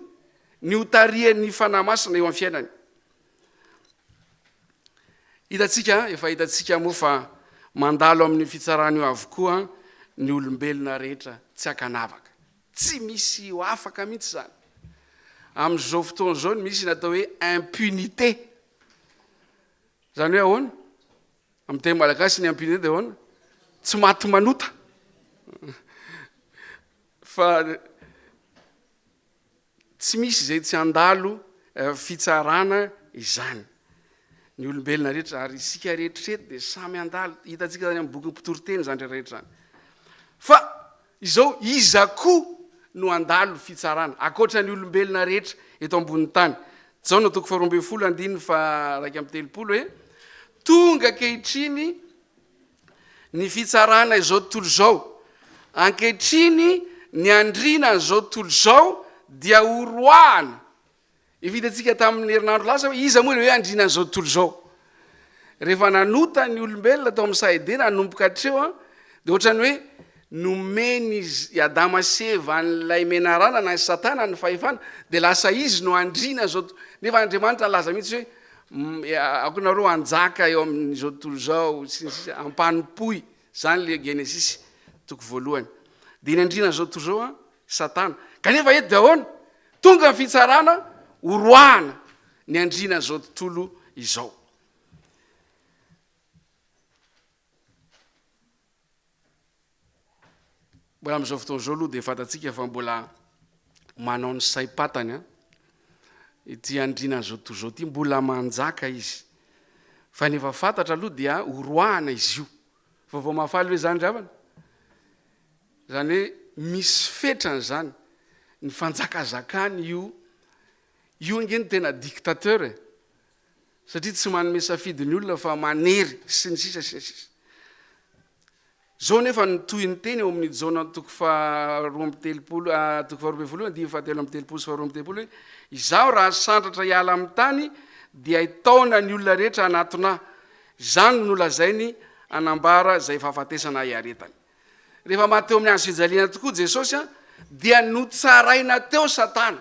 ny hotarihan'ny Fanahy Masina eo amin'ny fiainany. Hitantsika, efa hitantsika moa fa mandalo amin'io fitsarana io avokoa ny olombelona rehetra tsy ankanavaka. Tsy misy ho afaka mihitsy izany. Amin'izao fotoana izao no misy ny atao hoe impunité. Izany hoe ahoana? Amin'ny teny malagasy ny impunité dia ahoana? Tsy maty manota. Fa Tsy misy izay tsy handalo fitsarana izany. Ny olombelona rehetra, ary isika rehetra eto dia samy handalo. Hitantsika izany amin'ny bokin'ny Mpitoriteny izany rehetra izany. Fa izao, iza koa no handalo fitsarana, ankoatra ny olombelona rehetra eto ambonin'ny tany? Jaona toko faharoa ambin'ny folo andininy faha-31 hoe, Tonga ankehitriny ny fitsarana izao tontolo izao. Ankehitriny ny andriana an'izao tontolo izao dia horoahana. Efa hitantsika tamin'ny herinandro lasa hoe iza moa ilay hoe andriana an'izao tontolo izao. Rehefa nanota ny olombelona tao amin'ny saha Edena nanomboka hatreo dia ohatran'ny hoe nomen'i Adama sy Eva an'ilay menarana na i Satana ny fahefana dia lasa izy no andriana an'izao nefa Andriamanitra nilaza mihitsy hoe Aoka nareo hanjaka eo amin'izao tontolo izao sy ny sisa, ampanompoy, izany le Genesisy toko voalohany. Dia ny andriana izao tontolo izao an, Satana. Kanefa eto dia ahoana? Tonga ny fitsarana, horoahana ny andriana izao tontolo izao. Mbola amin'izao fotoana izao aloha dia fantatsika fa mbola manao ny saim-patany an, ity andriana an'izao tontolo izao ity, mbola manjaka izy. Fa ny efa fantatra aloha dia horoahana izy io. Vaovao mahafaly ve izany ry havana? Izany hoe misy fetrany izany ny fanjakazakany io, io ange no tena dictateur e. Satria tsy manome safidy ny olona fa manery sy ny sisa sy ny sisa. Izao anefa no tohin'ny teny ao amin'ny Jaona toko faharoa amby telopolo, toko faharoa ambin'ny folo andininy fahatelo amby telopolo sy faharoa amby telopolo hoe, Izaho raha sandratra hiala amin'ny tany dia hitaona ny olona rehetra hanatona ahy. Izany no nolazainy hanambara izay fahafatesana hiaretany. Rehefa maty teo amin'ny hazo fijaliana tokoa Jesosy dia notsaraina teo Satana.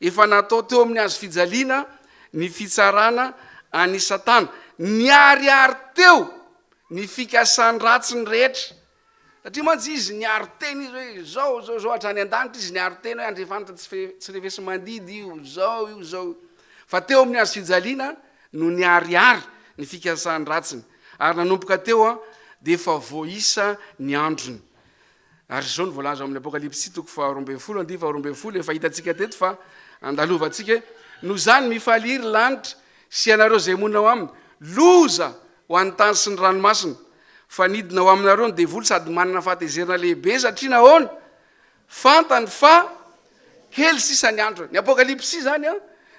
Efa natao teo amin'ny hazo fijaliana ny fitsarana an'i Satana. Niharihary teo ny fikasany ratsiny rehetra. Satria mantsy izy niaro tena izy hoe izao, izao, izao, hatrany an-danitra izy niaro tena hoe Andriamanitra tsy tsy refesi-mandidy io, izao io, izao io. Fa teo amin'ny hazo fijaliana no niharihary ny fikasany ratsiny. Ary nanomboka teo dia efa voaisa ny androny. Ary izao no voalaza ao amin'ny Apokalypsy toko faharoa ambin'ny folo, andininy faharoa ambin'ny folo, efa hitantsika teto fa andalovantsika hoe, Noho izany mifalia ry lanitra sy ianareo izay monina ao aminy, loza ho an'ny tany sy ny ranomasina, fa nidina ho aminareo ny devoly sady manana fahatezerana lehibe, satria nahoana? Fantany fa kely sisa ny androny. Ny Apokalypsy izany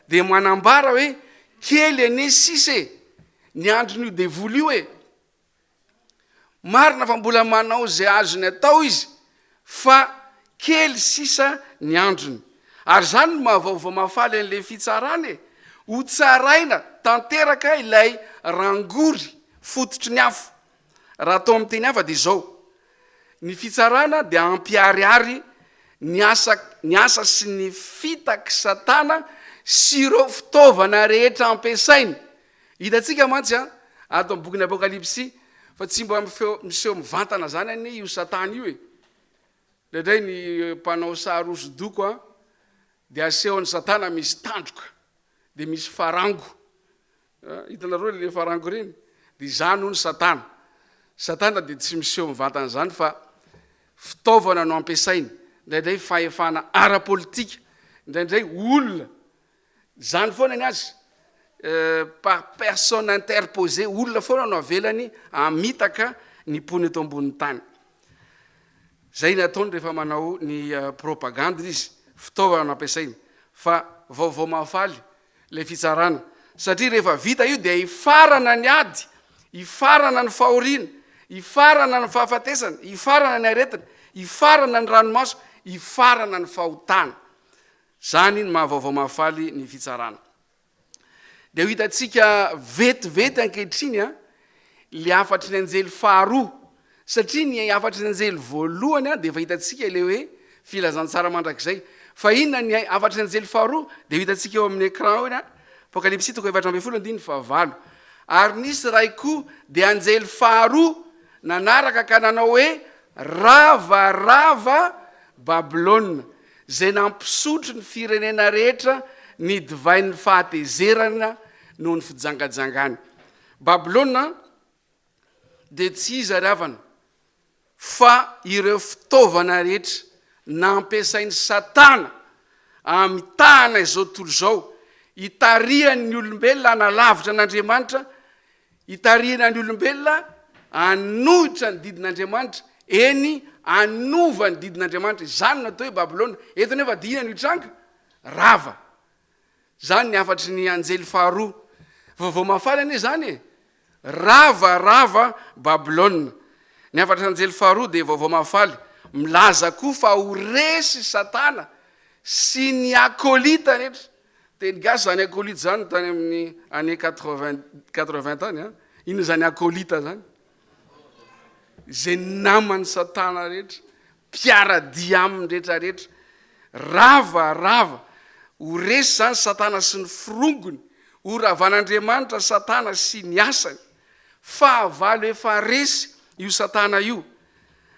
dia manambara hoe Kely anie sisa e! Ny andron'io devoly io e! Marina fa mbola manao izay azony atao izy fa kely sisa ny androny. Ary izany no maha vaovao mahafaly an'ilay fitsarana e! Ho tsaraina tanteraka ilay rangory fototry ny afo. Raha atao amin'ny teny hafa dia izao, ny fitsarana dia hampiharihary ny asa ny asa sy ny fitak'i Satana sy ireo fitaovana rehetra ampiasainy. Hitantsika mantsy an, ato amin'ny bokin'ny Apokalypsy, fa tsy mba miseho mivantana izany anie io Satana io e. Indraindray ny mpanao sary hosodoko an, dia asehon'i Satana misy tandroka, dia misy farango. Hitanareo ilay farango ireny? Dia izany hono Satana. Satana dia tsy miseho mivantana izany fa fitaovana no ampiasainy, indraindray fahefana ara-politika, indraindray olona. Izany foana ny azy, par personne interposée, olona foana no avelany hamitaka ny mponina eto ambonin'ny tany. Izay ny ataony rehefa manao ny propagande izy, fitaovana no ampiasainy. Fa vaovao mahafaly ilay fitsarana, satria rehefa vita io dia hifarana ny ady, hifarana ny fahoriana, hifarana ny fahafatesana, hifarana ny aretina, hifarana ny ranomaso, hifarana ny fahotana. Izany no maha vaovao mahafaly ny fitsarana. Dia ho hitantsika vetivety ankehitriny an, ilay hafatry ny anjely faharoa, satria ny hafatry ny anjely voalohany an, dia efa hitantsika ilay hoe filazantsara mandrakizay. Fa inona ny hafatry ny anjely faharoa? Dia ho hitantsika eo amin'ny écran eo an, Apokalypsy toko 14 andininy fahavalo. Ary nisy iray koa dia anjely faharoa nanaraka ka nanao hoe, Rava, rava Babylona, izay nampisotro ny firenena rehetra ny divain'ny fahatezerana noho ny fijangajangany. Babylona dia tsy iza ry havana fa ireo fitaovana rehetra nampiasain'i Satana hamitahana izao tontolo izao, hitarihany ny olombelona hanalavitra an'Andriamanitra Hitarihina ny olombelona hanohitra ny didin'Andriamanitra, eny, hanova ny didin'Andriamanitra. Izany no atao hoe Babylona. Eto anefa dia inona no hitranga? Rava. Izany ny hafatry ny anjely faharoa. Vaovao mahafaly anie izany e! Rava, rava Babylona. Ny hafatry ny anjely faharoa dia vaovao mahafaly. Milaza koa fa ho resy Satana sy ny akolita rehetra. Teny gasy zany acolyte zany tany amin'ny année 80 80 tany an. Inona zany acolyte zany? Izay naman'i satana rehetra, mpiara-dia aminy rehetra rehetra. Rava, rava. Ho resy zany satana sy ny forongony. Ho ravan'Andriamanitra satana sy ny asany. Fahavalo efa resy io satana io.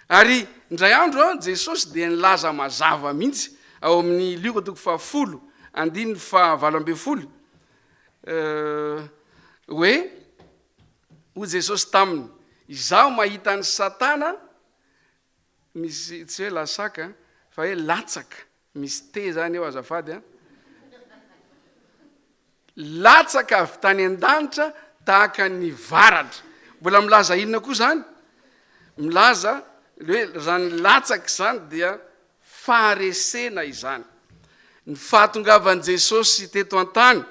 Ary indray andro Jesosy dia nilaza mazava mihitsy ao amin'ny Lioka toko fahafolo andininy fahavalo ambin'ny folo hoe, hoy Jesosy taminy, Izaho mahita an'i Satana, misy tsy hoe lasaka fa hoe latsaka, Misy T zany eo azafady a. Latsaka avy tany an-danitra tahaka ny varatra. Mbola milaza inona koa zany? Milaza hoe zany latsaka izany dia faharesena izany. Ny fahatongavan'i Jesosy teto an-tany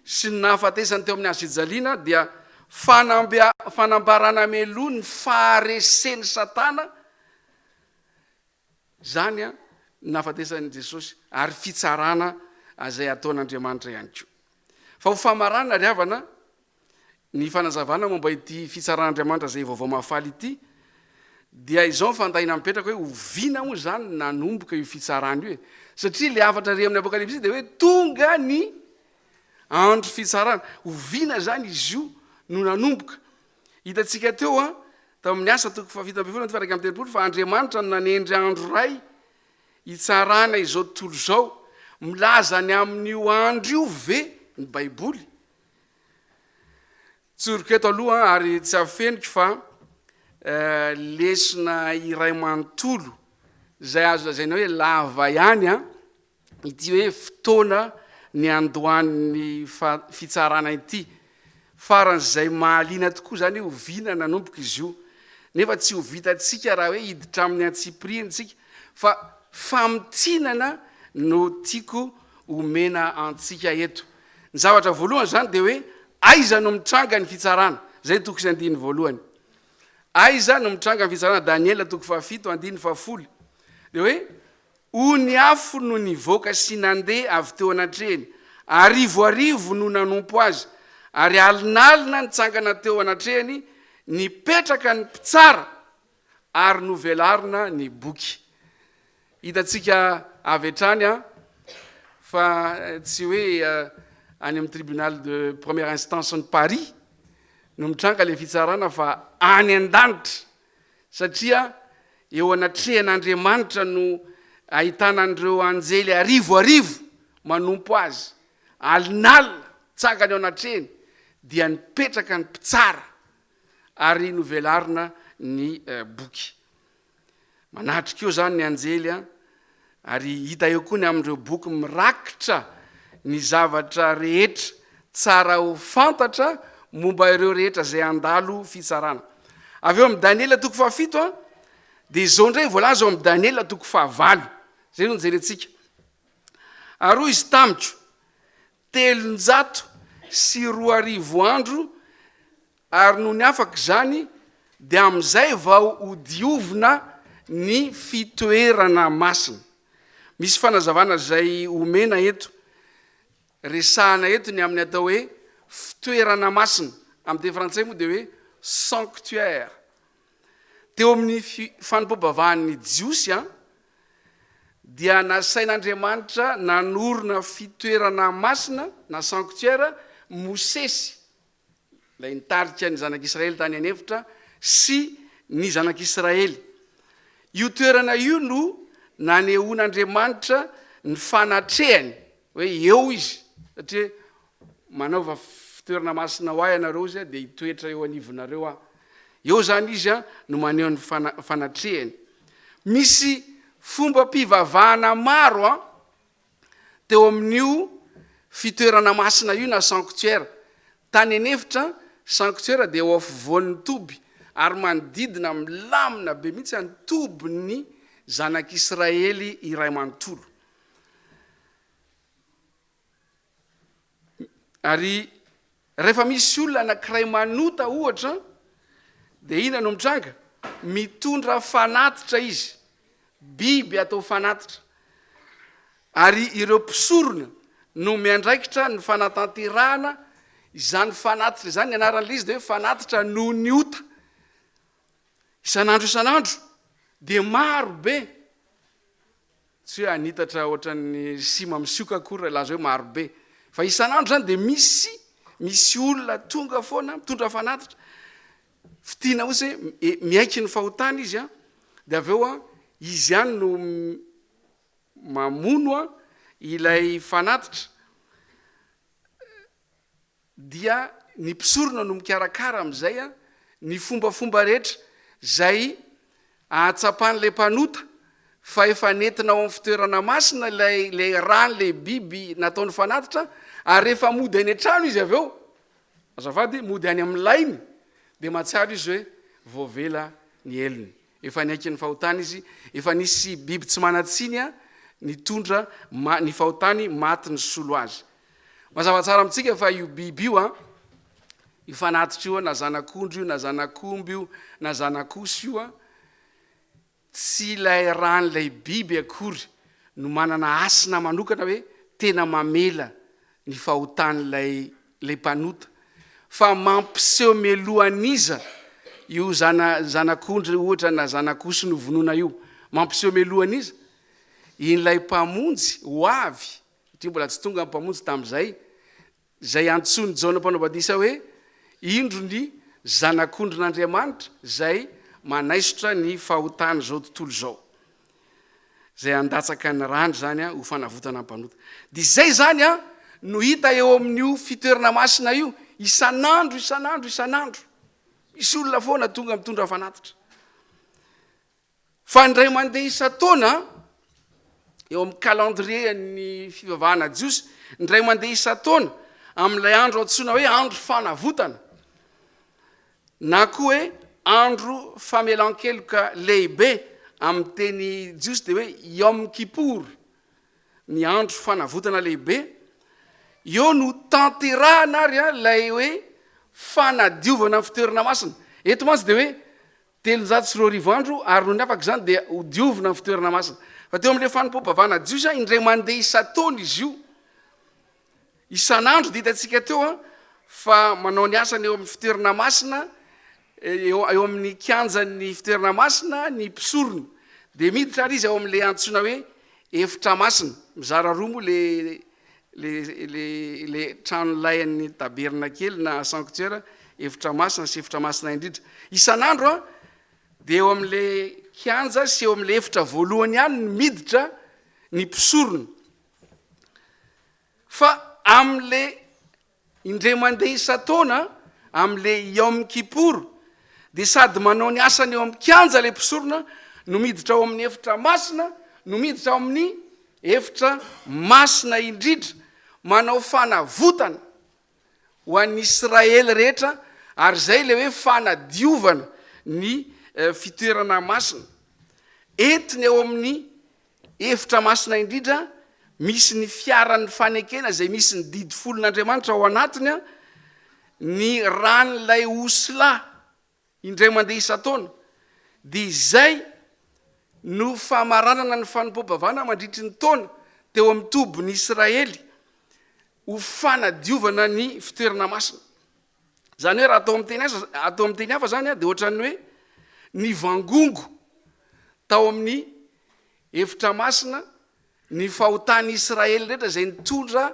sy ny nahafatesany teo amin'ny hazo fijaliana dia fanambarana mialoha ny faharesen'i Satana Izany ny nahafatesan'i Jesosy ary fitsarana izay ataon'Andriamanitra ihany koa. Fa ho famaranana ry havana, ny fanazavana momba ity fitsaran'Andriamanitra izay vaovao mahafaly ity, dia izao ny fanontaniana mipetraka hoe oviana moa izany no nanomboka io fitsarana io e? Satria ilay hafatra re amin'ny Apokalypsy dia hoe tonga ny andro fitsarana. Oviana izany izy io no nanomboka? Hitantsika teo an, tao amin'ny Asa toko fahafito ambin'ny folo andininy faha-31 fa Andriamanitra no nanendry andro iray hitsarana izao tontolo izao. Milaza ny amin'io andro io ve ny Baiboly? Tsoriko eto aloha ary tsy afeniko fa lesona iray manontolo izay azo lazaina hoe lava ihany an, ity hoe fotoana niandohan'ny fitsarana ity. Faran'izay mahaliana tokoa izany hoe oviana nanomboka izy io. Nefa tsy ho vitantsika raha hoe hiditra amin'ny antsipiriany isika fa famintinana no tiako omena antsika eto. Ny zavatra voalohany izany dia hoe aiza no mitranga ny fitsarana? Izay toko sy andininy voalohany. Aiza no mitranga ny fitsarana? Daniela toko fahafito andininy fahafolo. Dia hoe ony afo no nivoaka sy nandeha avy teo anatrehiny, arivoarivo no nanompo azy, ary alinalina nitsangana teo anatrehany nipetraka ny mpitsara ary novelarina ny boky. Hitantsika avy hatrany fa tsy hoe any amin'ny tribunal de première instance ny Paris no mitranga ilay fitsarana fa any an-danitra satria eo anatrehan'Andriamanitra no ahitana an'ireo anjely arivoarivo manompo azy alinalina tsangana eo anatrehany dia nipetraka ny mpitsara ary novelarina ny boky. Manatrika eo izany ny anjely an, ary hita eo koa ny amin'ireo boky mirakitra ny zavatra rehetra tsara ho fantatra momba ireo rehetra izay handalo fitsarana. Avy eo amin'ny Daniela toko fahafito an, dia izao indray voalaza ao amin'ny Daniela toko fahavalo. Izay no jerentsika. Ary hoy izy tamiko, 2300 andro Ary nony afaka izany, dia amin'izay vao hodiovina ny fitoerana masina. Misy fanazavana izay omena eto. Resahana eto ny amin'ny atao hoe fitoerana masina. Amin'ny teny frantsay moa dia hoe sanctuaire. Teo amin'ny fanompoam-pivavahan'ny Jiosy, dia nasain'Andriamanitra nanorina fitoerana masina na sanctuaire Mosesy. ilay nitarika ny zanak'Israely tany an'efitra, sy ny zanak'Israely. Io toerana io no nanehoan'Andriamanitra ny fanatrehany, hoe eo izy, satria manaova fitoerana masina ho ahy ianareo izy, dia hitoetra eo anivonareo aho. Eo izany izy no maneho ny fanatrehany. Misy fombam-pivavahana maro an, teo amin'io fitoerana masina io na sanctuaire. Tany an'efitra, sanctuaire dia eo afovoan'ny toby ary manodidina milamina be mihitsy ny tobin'ny zanak'Israely iray manontolo. Ary rehefa misy olona anankiray manota ohatra dia inona no mitranga? Mitondra fanatitra izy, biby atao fanatitra. Ary ireo mpisorona no miandraikitra ny fanatanterahana izany fanatitra izany. Ny anaran'ilay izy dia hoe fanatitra noho ny ota. Isan'andro isan'andro dia maro be. Tsy hoe hanitatra ohatran'ny sima misioka akory raha hilaza hoe maro be. Fa isan'andro izany dia misy misy olona tonga foana mitondra fanatitra. Fitiana ohatry hoe miaiky ny fahotany izy an, dia avy eo an, izy ihany no mamono an ilay fanatitra. dia ny mpisorona no mikarakara amin'izay ny fombafomba rehetra izay ahatsapan'ilay mpanota fa efa nentina ao amin'ny fitoerana masina ilay ilay ràn'ilay biby nataony fanatitra, ary rehefa mody any an-trano izy avy eo, azafady, mody any amin'ny lainy, dia mahatsiaro izy hoe voavela ny helony. Efa niaiky ny fahotany izy, efa nisy biby tsy manan-tsiny nitondra ny fahotany maty nisolo azy. Mazava tsara amintsika fa io biby io an, io fanatitra io an, na zanak'ondry io, na zanak'omby io, na zanak'osy io an, tsy ilay ràn'ilay biby akory no manana hasina manokana hoe tena mamela ny fahotan'ilay ilay mpanota, fa mampiseho mialoha an'iza io zana zanak'ondry ohatra na zanak'osy novonoina io, mampiseho mialoha an'iza? Ilay Mpamonjy ho avy satria mbola tsy tonga ny Mpamonjy tamin'izay, izay antsoin'i Jaona Mpanao Batisa hoe, Indro ny Zanak'ondrin'Andriamanitra izay manaisotra ny fahotan'izao tontolo izao. Izay handatsaka ny rany izany ho fanavotana ny mpanota. Dia izay izany no hita eo amin'io fitoerana masina io, isan'andro, isan'andro, isan'andro. Misy olona foana tonga mitondra fanatitra. Fa indray mandeha isan-taona, eo amin'ny calendrier an'ny fivavahana jiosy, indray mandeha isan-taona, amin'ilay andro antsoina hoe andro fanavotana, na koa hoe andro famelan-keloka lehibe, amin'ny teny jiosy dia hoe Yom Kippur, ny andro fanavotana lehibe. Eo no tanterahana ary ilay hoe fanadiovana ny fitoerana masina. Eto mantsy dia hoe 2300 andro ary nony afaka izany dia hodiovina ny fitoerana masina. Fa teo amin'ilay fanompoam-pivavahana jiosy, indray mandeha isan-taona izy io. Isan'andro dia hitantsika teo fa manao ny asany eo amin'ny fitoerana masina, eo eo amin'ny kianjan'ny fitoerana masina ny mpisorona. Dia miditra ary izy ao amin'ilay antsoina hoe efitra masina. Mizara roa moa le le le le tranolay an'ny tabernakely na sanctuaire, efitra masina sy efitra masina indrindra. Isan'andro an, dia eo amin'ilay kianja sy eo amin'ilay efitra voalohany ihany no miditra ny mpisorona. Fa amin'le indray mandeha isan-taona, amin'le Yom Kippur, dia sady manao ny asany eo amin'ny kianja ilay mpisorona no miditra ao amin'ny efitra masina, no miditra ao amin'ny efitra masina indrindra, manao fanavotana ho an'ny Israely rehetra, ary izay ilay hoe fanadiovana ny fitoerana masina. Entiny ao amin'ny Efitra masina indrindra, misy ny fiaran'ny fanekena izay misy ny didy folon'Andriamanitra ao anatiny, ny ran'ilay osilahy indray mandeha isan-taona, dia izay no famaranana ny fanompoam-pivavahana mandritry ny taona teo amin'ny tobin'i Israely ho fanadiovana ny fitoerana masina. Izany hoe raha atao amin'ny teny asa, atao amin'ny teny hafa izany dia ohatran'ny hoe nivangongo tao amin'ny efitra masina ny fahotan'i Israely rehetra izay nitondra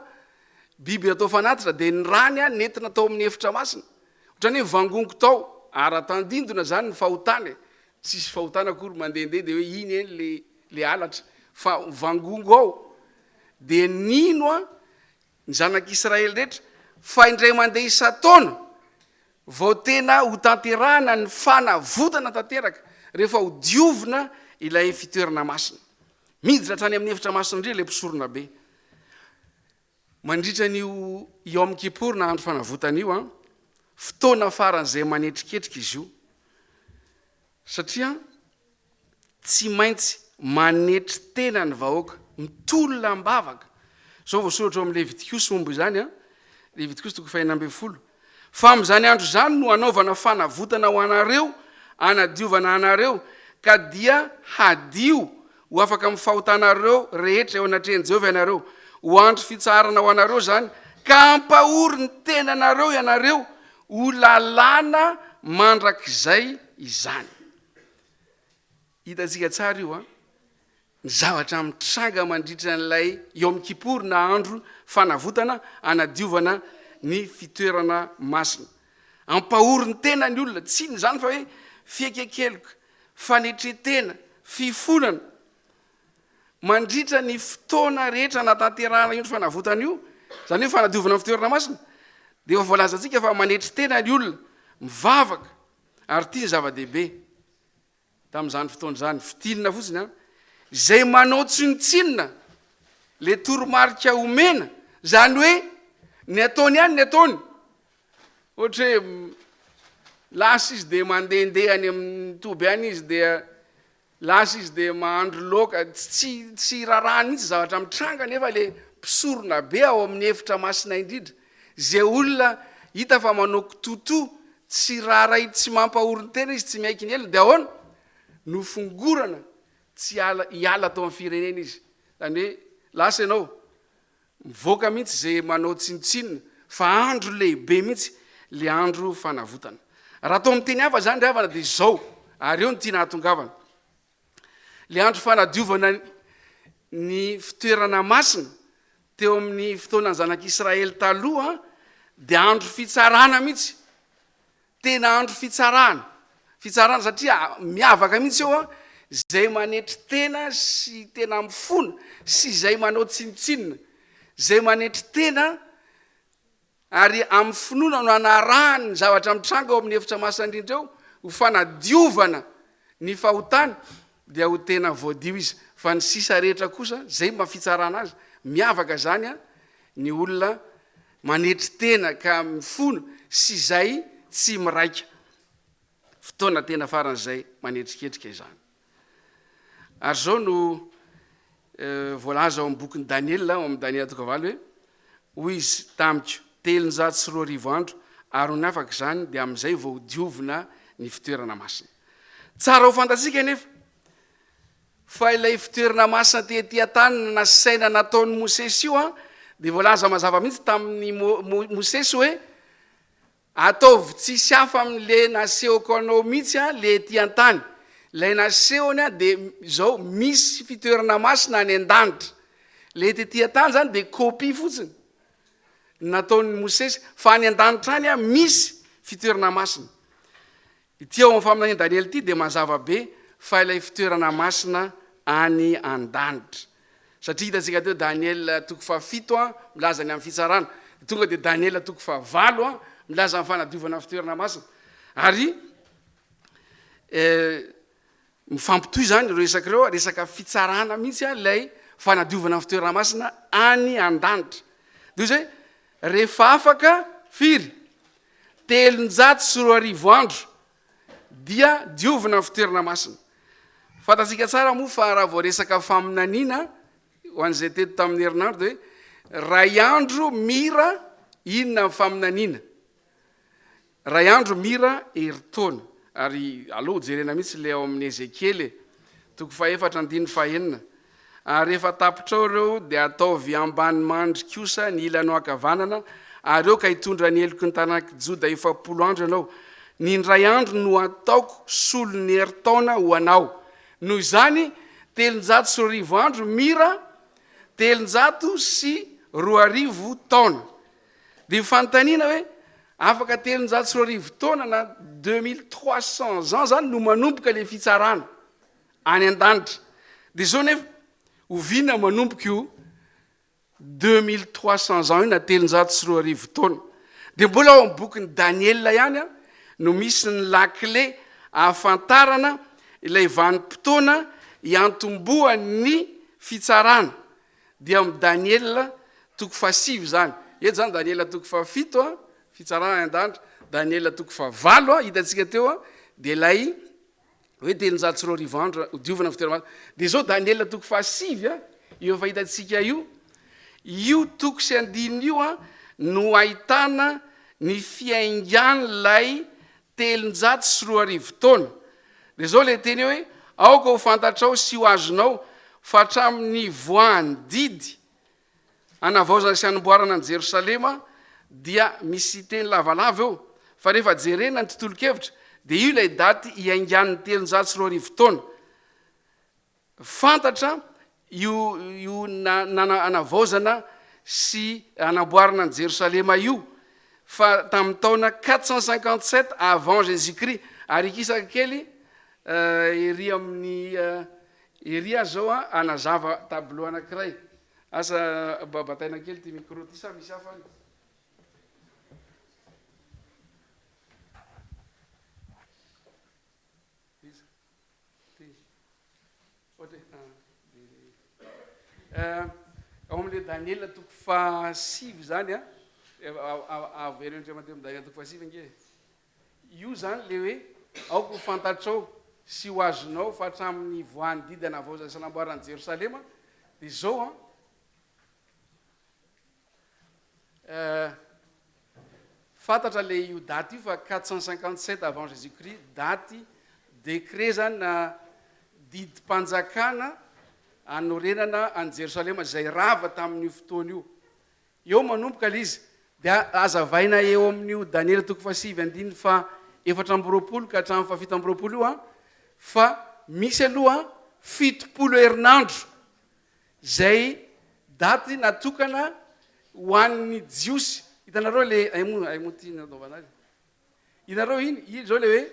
biby atao fanatitra dia ny rany nentina tao amin'ny efitra masina. Ohatran'ny hoe nivangongo tao ara-tandindona izany ny fahotana e. Tsisy fahotana akory mandehandeha dia hoe iny eny le le halatra fa mivangongo ao dia nino an ny zanak'Israely rehetra fa indray mandeha isan-taona vao tena hotanterahana ny fanavotana tanteraka rehefa hodiovina ilay fitoerana masina. Miditra hatrany amin'ny efitra masina indrindra ilay mpisoronabe. Mandritra an'io Yom Kippur na andro fanavotana io, fotoana faran'izay manetriketrika izy io. Satria tsy maintsy manetry tena ny vahoaka, mitolona am-bavaka. Izao voasoratra ao amin'ny Levitikosy momba izany, an, Levitikosy toko fahenina ambin'ny folo, Fa amin'izany andro izany no hanaovana fanavotana ho anareo, hanadiovana anareo, ka dia hadio ho afaka amin'ny fahotanareo rehetra eo anatrehan'i Jehovah ianareo. Ho andro fitsaharana ho anareo izany, ka hampahory ny tenanareo ianareo, Ho lalàna mandrakizay izany. Hitantsika tsara io an! Ny zavatra mitranga mandritra an'ilay Yom Kippur na andro fanavotana hanadiovana ny fitoerana masina. Ampahory ny tena ny olona, tsy inona izany fa hoe fiekekeloka, fanetren-tena, fifonana. Mandritra ny fotoana rehetra anatanterahana io fanavotana io, izany hoe fanadiovana ny fitoerana masina, dia efa voalazantsika fa manetry tena ny olona, mivavaka, ary ity ny zava-dehibe tamin'izany fotoana izany, fintinina fotsiny an, izay manao tsinontsinona le toromarika omena, izany hoe ny ataony ihany ny ataony, ohatra hoe lasa izy dia mandehandeha any amin'ny toby any izy dia Lasa izy dia mahandro laoka, tsy tsy rarahany mihitsy zavatra mitranga nefa le mpisorona be ao amin'ny efitra masina indrindra, izay olona hita fa manao kitotoa, tsy raharahi tsy mampahory ny tena izy, tsy miaiky ny helony, dia ahoana? Nofongorana tsy hiala hiala tao amin'ny firenena izy, izany hoe lasa ianao, Mivoaka mihitsy ze manao tsinontsinona fa andro lehibe mihitsy le andro fanavotana. Raha atao amin'ny teny hafa zany ry havana dia izao, ary eo no tiana hahatongavana. Le andro fanadiovana ny fitoerana masina teo amin'ny fotoanan'ny zanak'Israely taloha dia andro fitsarana mihitsy. Tena andro fitsarana, fitsarana satria miavaka mihitsy eo an, izay manetry tena sy tena mifona sy izay manao tsinontsinona, izay manetry tena ary amin'ny finoana no anarahany ny zavatra mitranga ao amin'ny efitra masina indrindra eo ho fanadiovana ny fahotany dia ho tena voadio izy, fa ny sisa rehetra kosa, izay mba fitsarana azy, miavaka izany an, ny olona Manetry tena ka mifona sy izay tsy miraika. Fotoana tena faran'izay manetriketrika izany. Ary izao no voalaza ao amin'ny bokin'i Daniela, ao amin'ny Daniela toko valo hoe, Hoy izy tamiko, 2300 andro, ary nony afaka izany dia amin'izay vao hodiovina ny fitoerana masina. Tsara ho fantatsika anefa fa ilay fitoerana masina tety an-tany nasaina nataon'i Mosesy io dia voalaza mazava mihitsy tamin'i Mosesy hoe, Ataovy tsisy hafa amin'le nasehoko anao mihitsy an le ety an-tany. Ilay nasehony an dia izao misy fitoerana masina any an-danitra. Le tety an-tany zany dia copie fotsiny nataon'i Mosesy fa any an-danitra any an misy fitoerana masina. Ity ao amin'ny faminanian'i Daniela ity dia mazava be fa ilay fitoerana masina any an-danitra. Satria hitantsika teo Daniela toko fahafito milaza ny amin'ny fitsarana, dia tonga dia Daniela toko fahavalo milaza ny fanadiovana ny fitoerana masina. Ary eh, mifampitohy izany ireo resaka ireo, resaka fitsarana mihitsy ilay fanadiovana ny fitoerana masina any an-danitra. Dia izay rehefa afaka firy? 2300 andro dia diovina ny fitoerana masina. Fantatsika tsara moa fa raha vao resaka faminaniana, ho an'izay teto tamin'ny herinandro dia hoe ray andro mira inona ny faminaniana? Ray andro mira herintaona. Ary aleo hojerena mihitsy ilay ao amin'ny Ezekiela e. Toko fahefatra andininy fahenina. Ary rehefa tapitrao ireo, dia ataovy ambany mandry kosa ny ilanao ankavanana, ary aoka hitondra ny heloky ny taranak'i Joda 40 andro ianao. Ny indray andro no hataoko solon'ny herintaona ho anao. Noho izany, 2300 andro mira 2300 taona. Dia fanontaniana hoe, afaka 2300 taona na 2300 ans zany no manomboka ilay fitsarana any an-danitra. Dia izao nefa, oviana manomboka io 2300 ans io na 2300 taona? Dia mbola ao amin'ny bokin'i Daniela ihany no misy ny lakile ahafantarana ilay vanim-potoana hiantombohan'ny fitsarana. Dia amin'ny Daniela toko fahasivy izany. Eto izany Daniela toko fahafito, fitsarana any an-danitra. Daniela toko fahavalo, hitantsika teo, dia ilay hoe 2300 andro hodiovina ny fitoerana masina. Dia izao Daniela toko fahasivy, io efa hitantsika io, io toko sy andininy io no ahitana ny fiaingan'ilay 2300 taona. Dia izao ilay teny hoe, Aoka ho fantatrao sy ho azonao fa hatramin'ny nivoahan'ny didy hanavaozana sy hanomboarana an'i Jerosalema dia misy teny lavalava eo, fa rehefa jerena ny tontolon-kevitra dia io ilay daty iaingan'ny 2300 taona. Fantatra io io nanavaozana sy hanamboarana an'i Jerosalema io fa tamin'ny taona 457 avant Jésus Christ. Ary hikisaka kely ery amin'ny ery aho zao hanazava tableau anankiray. Asa mba bataina kely ity micro ity sa misy hafa any? Iza? Ty. Ohatra hoe, ah, ao amin'ilay Daniela toko fahasivy izany an, avereno indray mandeha amin'ny Daniela toko fahasivy ange e. Io izany ilay hoe aoka ho fantatrao sy ho azonao fa hatramin'ny nivoahan'ny didy hanavaozana sy hanamboarana an'i Jerosalema dia izao an, Fantatra le io daty io fa 457 avant Jésus Christ daty décret zany na didim-panjakana hanorenana an'i Jerosalema izay rava tamin'io fotoana io. Eo manomboka le izy dia hazavaina eo amin'io Daniela toko fahasivy andininy faha 24 ka hatramin'ny faha 27 io an fa misy aloha 70 herinandro Izay daty natokana ho an'ny Jiosy. Hitanareo le, ay moa, ay moa ty nanaovana azy. Hitanareo iny, iny zao le hoe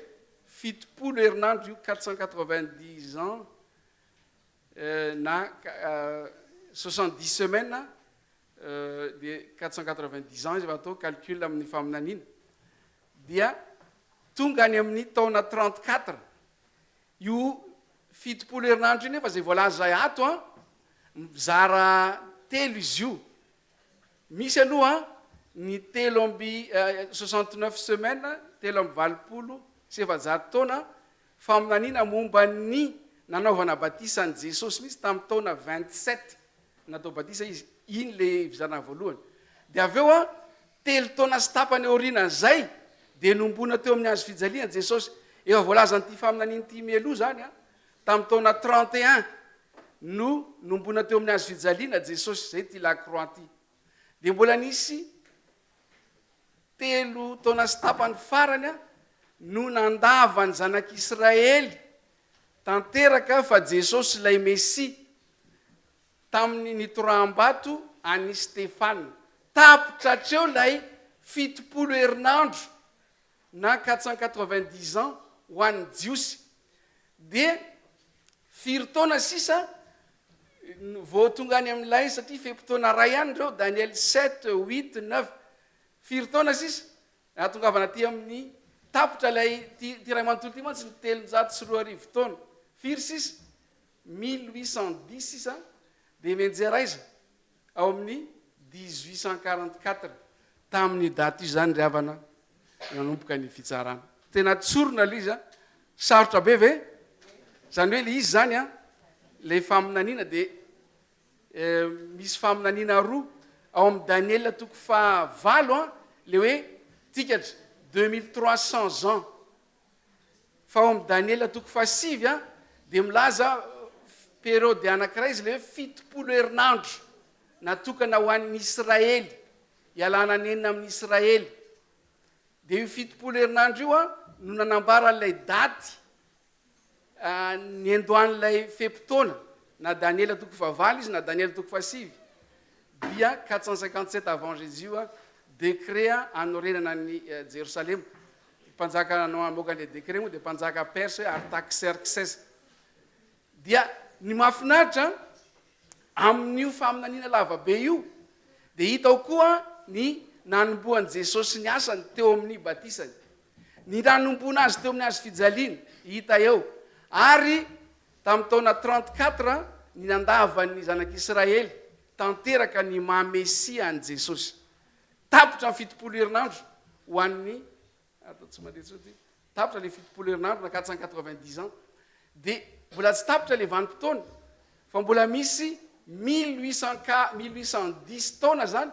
70 herinandro io, 490 ans, na 70 semaines, dia 490 ans izy raha atao calcul amin'ny faminaniana. Dia tonga any amin'ny taona 34. Io 70 herinandro io nefa izay voalaza ato an, mizara telo izy io. Misy aloha ny telo amby 69 semaines, 483 taona, faminaniana momba ny nanaovana batisa an'i Jesosy mihitsy tamin'ny taona 27 natao batisa izy, iny ilay fizarana voalohany. Dia avy eo an, telo taona sy tapany aorianan'izay dia nombona teo amin'ny hazo fijaliana Jesosy. Efa voalazan'ity faminaniana ity mialoha izany an, tamin'ny taona 31 no nombona teo amin'ny hazo fijaliana Jesosy, izay ity la croix ity. Dia mbola nisy telo taona sy tapany farany no nandavan'ny zanak'Israely tanteraka fa Jesosy ilay Mesia tamin'ny nitoraham-bato an'i Stefana. Tapitra hatreo ilay 70 herinandro na 490 ans ho an'ny Jiosy. Dia firy taona sisa vao tonga any amin'ilay, satria fe-potoana iray ihany ireo, Daniel sept, huit, neuf, firy taona sisa nahatongavana aty amin'ny, tapitra ilay, ity, ity iray manontolo ity mantsy ny 2300 taona, firy sisa? 1810 sisa, dia mianjera aiza? Ao amin'ny 1844. Tamin'io daty io izany ry havana nanomboka ny fitsarana. Tena tsorina ilay izy an! Sarotra be ve? Izany hoe ilay izy izany an, ilay faminaniana dia misy faminaniana roa ao amin'ny Daniela toko fahavalo an, ilay hoe tikatra 2300 ans. Fa ao amin'ny Daniela toko fahasivy dia milaza periode anankiray izy ilay hoe 70 herinandro natokana ho an'ny Israely, hialana nenina amin'ny Israely. Dia io 70 herinandro io no nanambara an'ilay daty niandohan'ilay fe-potoana, na Daniela toko fahavalo izy na Daniela toko fahasivy, dia 457 avant Jésus, décret hanorenana an'i Jerosalema. Mpanjaka namoaka an'ilay décret moa dia mpanjaka perse Artaxerxes. Dia ny mahafinaritra amin'io faminaniana lava be io dia hita ao koa ny nanombohan'i Jesosy ny asany teo amin'ny batisany. Ny nanomboana azy teo amin'ny hazo fijaliana, hita eo. Ary tamin'ny taona 34 ny nandavan'ny zanak'Israely tanteraka ny maha Mesia an'i Jesosy. Tapitra ny 70 herinandro ho an'ny, atao tsy mandeha intsony ity, tapitra ilay 70 herinandro na 490 ans, dia mbola tsy tapitra ilay vanim-potoana fa mbola misy 1800 ka 1810 taona zany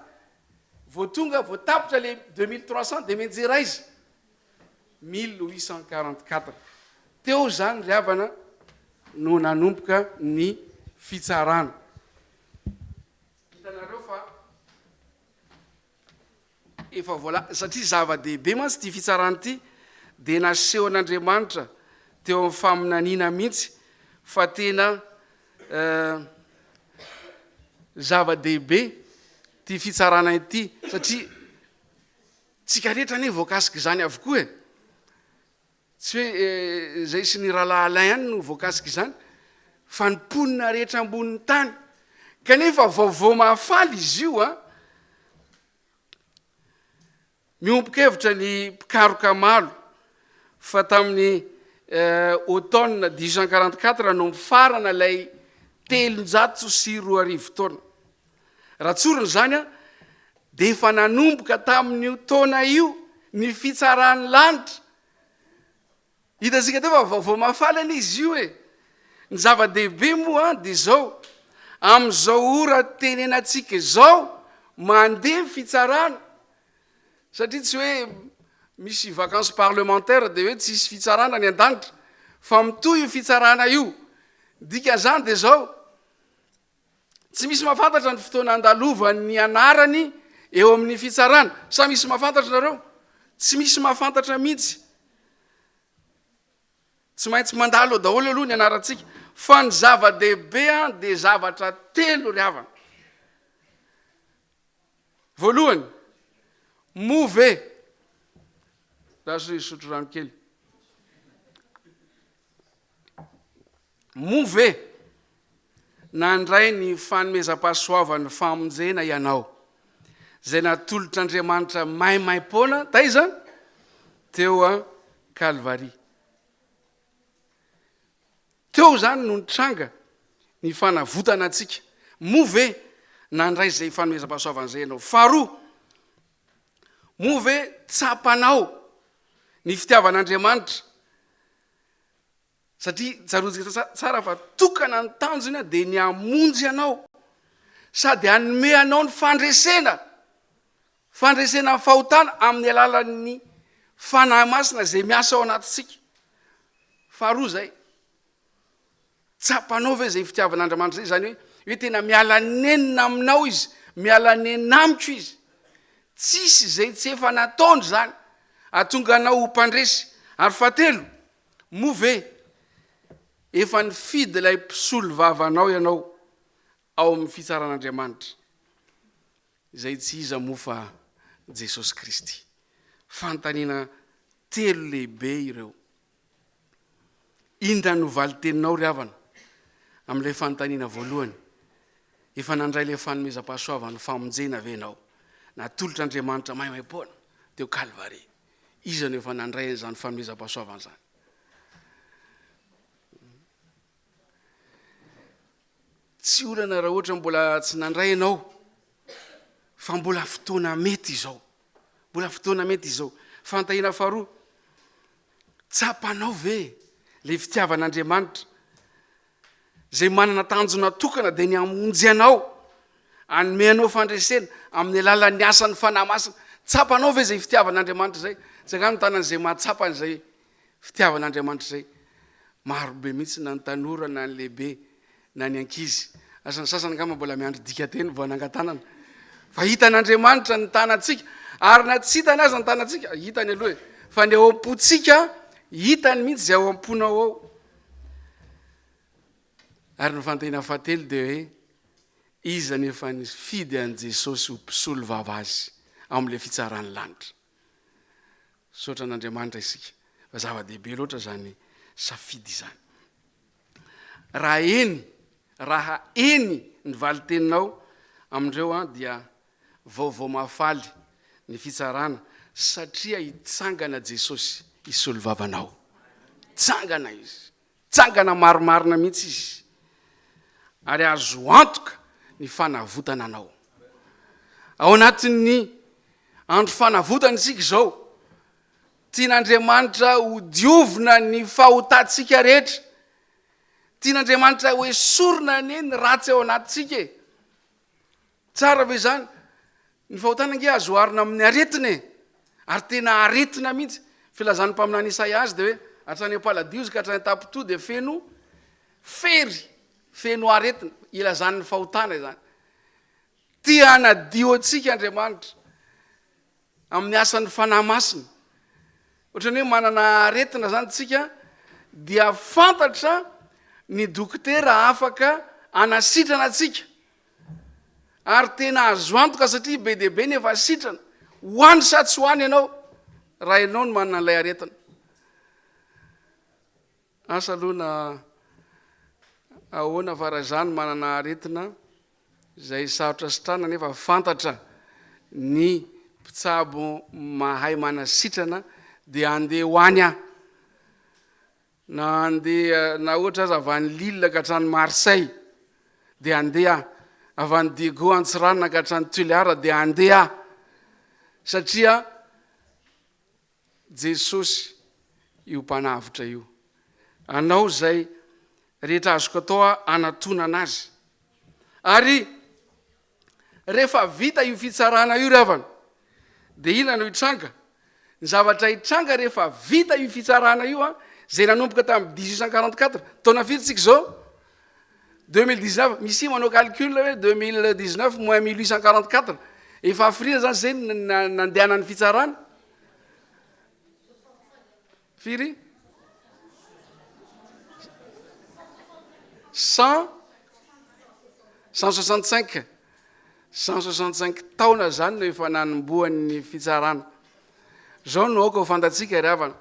vao tonga, vao tapitra ilay 2300 dia mianjera aiza? 1844. Teo zany ry havana no nanomboka ny fitsarana. Hitanareo fa efa voala, satria zava-dehibe mantsy ity fitsarana ity, dia nasehon'Andriamanitra teo amin'ny faminaniana mihitsy fa tena zava-dehibe ity fitsarana ity, satria tsika rehetra anie voakasik'izany avokoa e. Tsy hoe izay sy ny rahalahy Alain ihany no voakasik'izany fa ny mponina rehetra ambonin'ny tany. Kanefa vaovao mahafaly izy io an! Miombon-kevitra ny mpikaroka maro fa tamin'ny automne 1844 no mifarana ilay 2300 taona. Raha tsorina izany an, dia efa nanomboka tamin'io taona io ny fitsaran'ny lanitra. Hitantsika teo fa vaovao mahafaly anie izy io e. Ny zava-dehibe moa dia izao, amin'izao ora tenenantsika izao, mandeha ny fitsarana, satria tsy hoe misy vacances parlementaires dia hoe tsisy fitsarana any an-danitra, fa mitohy io fitsarana io. Ny dikan'izany dia izao, Tsy misy mahafantatra ny fotoana andalovan'ny anarany eo amin'ny fitsarana. Sa misy mahafantatra nareo? Tsy misy mahafantatra mihitsy. Tsy maintsy mandalo eo daholo aloha ny anarantsika. Fa ny zava-dehibe dia zavatra telo ry havana. Voalohany, moa ve, za hisotro rano kely. Moa ve nandray ny fanomezam-pahasoavan'ny famonjena ianao, izay natolotr'Andriamanitra maimaim-poana taiza? Teo Kalvary. Teo izany no nitranga ny fanavotana antsika. Moa ve nandray izay fanomezam-pahasoavana izay ianao? Faharoa, moa ve tsapanao ny fitiavan'Andriamanitra Satria tsaroantsika tsara fa tokana ny tanjona dia ny hamonjy anao sady hanome anao ny fandresena. Fandresena ny fahotana amin'ny alalan'ny Fanahy Masina izay miasa ao anatintsika. Faharoa izay. Tsapanao ve izay fitiavan'Andriamanitra izay? Izany hoe, hoe tena miala nenina aminao Izy, miala nenina amiko Izy. Tsisy izay tsy efa nataony izany hahatonga anao ho mpandresy. Ary fahatelo, moa ve efa nifidy ilay mpisolovavanao ianao ao amin'ny fitsaran'Andriamanitra, izay tsy iza moa fa Jesosy Kristy? Fanontaniana telo lehibe ireo. Inona no valin-teninao ry havana amin'ilay fanontaniana voalohany? Efa nandray ilay fanomezam-pahasoavan'ny famonjena ve ianao? Natolotr'Andriamanitra maimaimpoana teo Kalvary. Iza no efa nandray an'izany fanomezam-pahasoavana izany? Tsy olana raha ohatra mbola tsy nandray ianao fa mbola fotoana mety izao. Mbola fotoana mety izao. Fanontaniana faharoa, tsapanao ve ilay fitiavan'Andriamanitra izay manana tanjona tokana dia ny hamonjy anao, hanome anao fandresena amin'ny alalan'ny asan'ny Fanahy Masina? Tsapanao ve izay fitiavan'Andriamanitra izay? Tsangano ny tanan'izay mahatsapa an'izay fitiavan'Andriamanitra izay. Maro be mihitsy na ny tanora na ny lehibe na ny ankizy. Asa ny sasany angamba mbola miandry dikateny vao hanangan-tanana. Fa hitan'Andriamanitra ny tanantsika, ary na tsy hitany aza ny tanantsika, hitany aloha e, fa ny ao am-pontsika, hitany mihitsy izay ao am-ponao ao. Ary ny fanontaniana fahatelo dia hoe, iza no efa nifidy an'i Jesosy ho mpisolo vava azy ao amin'ilay fitsaran'ny lanitra? Misaotra an'Andriamanitra isika fa zava-dehibe loatra izany safidy izany. Raha eny, raha eny ny valin-teninao amin'ireo an dia vaovao mahafaly ny fitsarana satria hitsangana Jesosy hisolo vava anao. Tsangana Izy. Tsangana marimarina mihitsy Izy. Ary azo antoka ny fanavotana anao. Ao anatin'ny andro fanavotana isika izao. Tian'Andriamanitra ho diovina ny fahotantsika rehetra. Tian'Andriamanitra ho esorina anie ny ratsy ao anatintsika e. Tsara ve izany? Ny fahotana ange azo oharina amin'ny aretina e. Ary tena aretina mihitsy. Filazan'ny mpaminany Isaia azy dia hoe hatrany am-paladiozy ka hatrany an-tampon-toha dia feno fery, feno aretina. Ilazan'ny fahotana izany. Tia hanadio antsika Andriamanitra. Amin'ny asan'ny Fanahy Masina. Ohatran'ny hoe manana aretina izany tsika dia fantatra ny dokotera afaka hanasitrana antsika. Ary tena azo antoka satria be dia be ny efa sitrana. Ho any sa tsy ho any ianao raha ianao no manana an'ilay aretina. Asa aloha na ahoana fa raha izaho no manana aretina izay sarotra sitranina nefa fantatra ny mpitsabo mahay manasitrana dia andeha ho any aho. Na andeha na ohatra aza avy any Lille ka hatrany Marseille dia andeha aho. Avy any Diego Antsiranana ka hatrany Tuléar dia andeha aho. Satria Jesosy io Mpanavotra io. Anao izay rehetra azoko atao hanatonana Azy. Ary rehefa vita io fitsarana io ry havana, dia inona no hitranga? Ny zavatra hitranga rehefa vita io fitsarana io, izay nanomboka tamin'ny 1844, taona firy tsika izao? 2019, misy manao calcul hoe 2019 moins 1844, efa hafiriana zany zay nandehanan'ny fitsarana? Firy? Cent 165 165 taona zany no efa nanombohan'ny fitsarana. Zao no aoka ho fantatsika ry havana.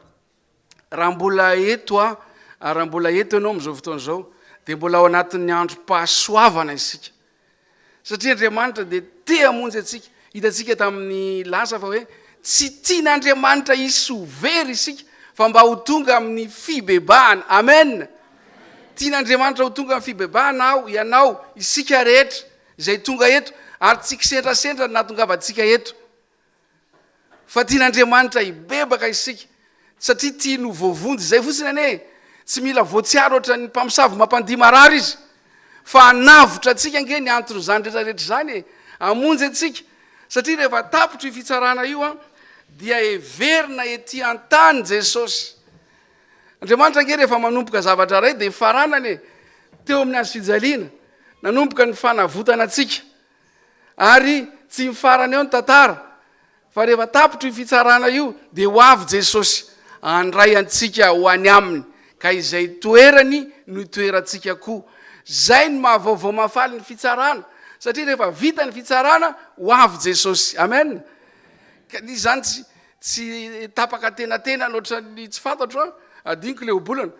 Raha mbola eto aho, ary raha mbola eto ianao amin'izao fotoana izao, dia mbola ao anatin'ny androm-pahasoavana isika. Satria Andriamanitra dia te hamonjy antsika. Hitantsika tamin'ny lasa fa hoe tsy tian'Andriamanitra hisy ho very isika, fa mba ho tonga amin'ny fibebahana. Amen! Tian'Andriamanitra ho tonga amin'ny fibebahana aho, ianao, isika rehetra izay tonga eto, ary tsy kisendrasendra ny nahatongavantsika eto. Fa tian'Andriamanitra hibebaka isika satria tiany ho voavonjy. Izay fotsiny anie e! Tsy mila voatsiaro ohatran'ny mpamosavy mampandihy marary izy fa hanavotra antsika ange ny anton'izany rehetra rehetra izany e! Hamonjy antsika. Satria rehefa tapitra io fitsarana io an, dia heverina ety an-tany Jesosy. Andriamanitra ange rehefa manomboka zavatra iray dia faranany e, teo amin'ny hazo fijaliana, nanomboka ny fanavotana antsika. Ary tsy mifarana eo ny tantara, fa rehefa tapitra io fitsarana io dia ho avy Jesosy handray antsika ho any aminy, ka izay toerany no hitoerantsika koa. Izay no maha vaovao mahafaly ny fitsarana, satria rehefa vita ny fitsarana, ho avy Jesosy. Amen. Ka izy izany tsy tsy tapaka tenatena ohatran'ny tsy fantatro an, adinoko ilay ohabolana.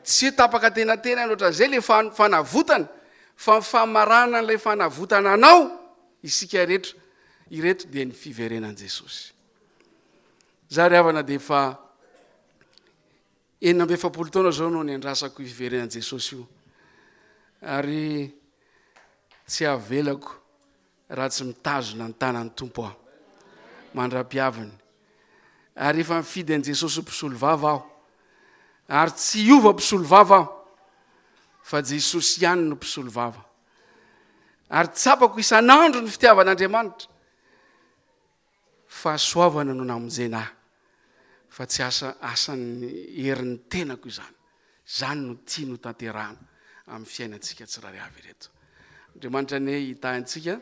Tsy hoe tapaka tenatena ohatran'izay ilay fanavotana, Fa ny famaranana ilay fanavotana anao isika rehetra ireto dia ny fiverenan'i Jesosy. Za ry havana dia efa 46 taona zao no niandrasako io fiverenan'i Jesosy io. Ary tsy avelako raha tsy mitazona ny tanan'ny Tompo aho mandra-piaviny. Ary efa nifidy an'i Jesosy ho mpisolovava aho. Ary tsy hiova mpisolovava aho, fa Jesosy ihany no mpisolovava. Ary tsapako isan'andro ny fitiavan'Andriamanitra. Fahasoavana no namonjena ahy, fa tsy asa asan'ny herin'ny tenako izany. Izany no tiany ho tanterahana amin'ny fiainantsika tsirairay avy ireto. Andriamanitra anie hitahy antsika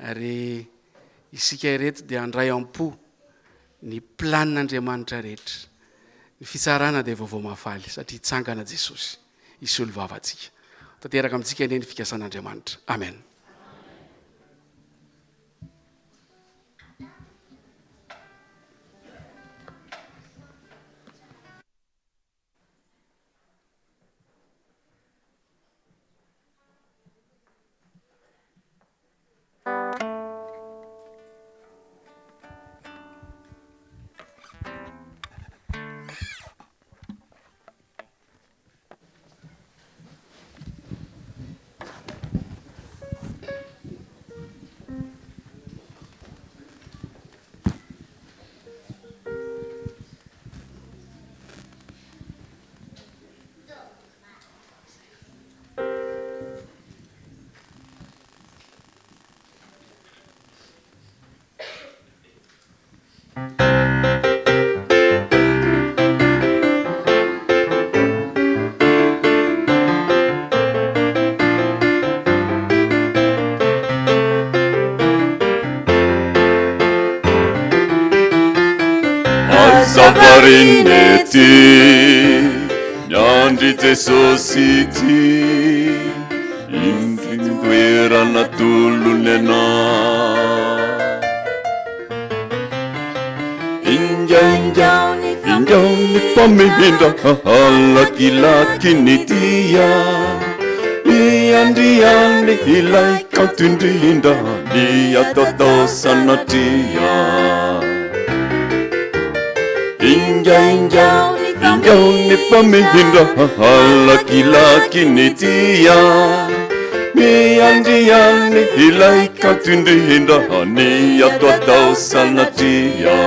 ary isika ireto dia handray am-po ny planin'Andriamanitra rehetra. Ny fitsarana dia vaovao mahafaly satria hitsangana Jesosy hisolo vava antsika. Tanteraka amintsika anie ny fikasan'Andriamanitra. Amen. Aza variana ety, miandry Jesosy ity, Indry ny toerana tolony anao. Ingaingao ny mpamindra Lakilaky ny dia Iandriany ilay kanto indrindra Ny ataotao sanatria Ingaingao ny mpamindra Lakilaky ny dia Miandriany ilay kanto indrindra Ny ato atao sanatria.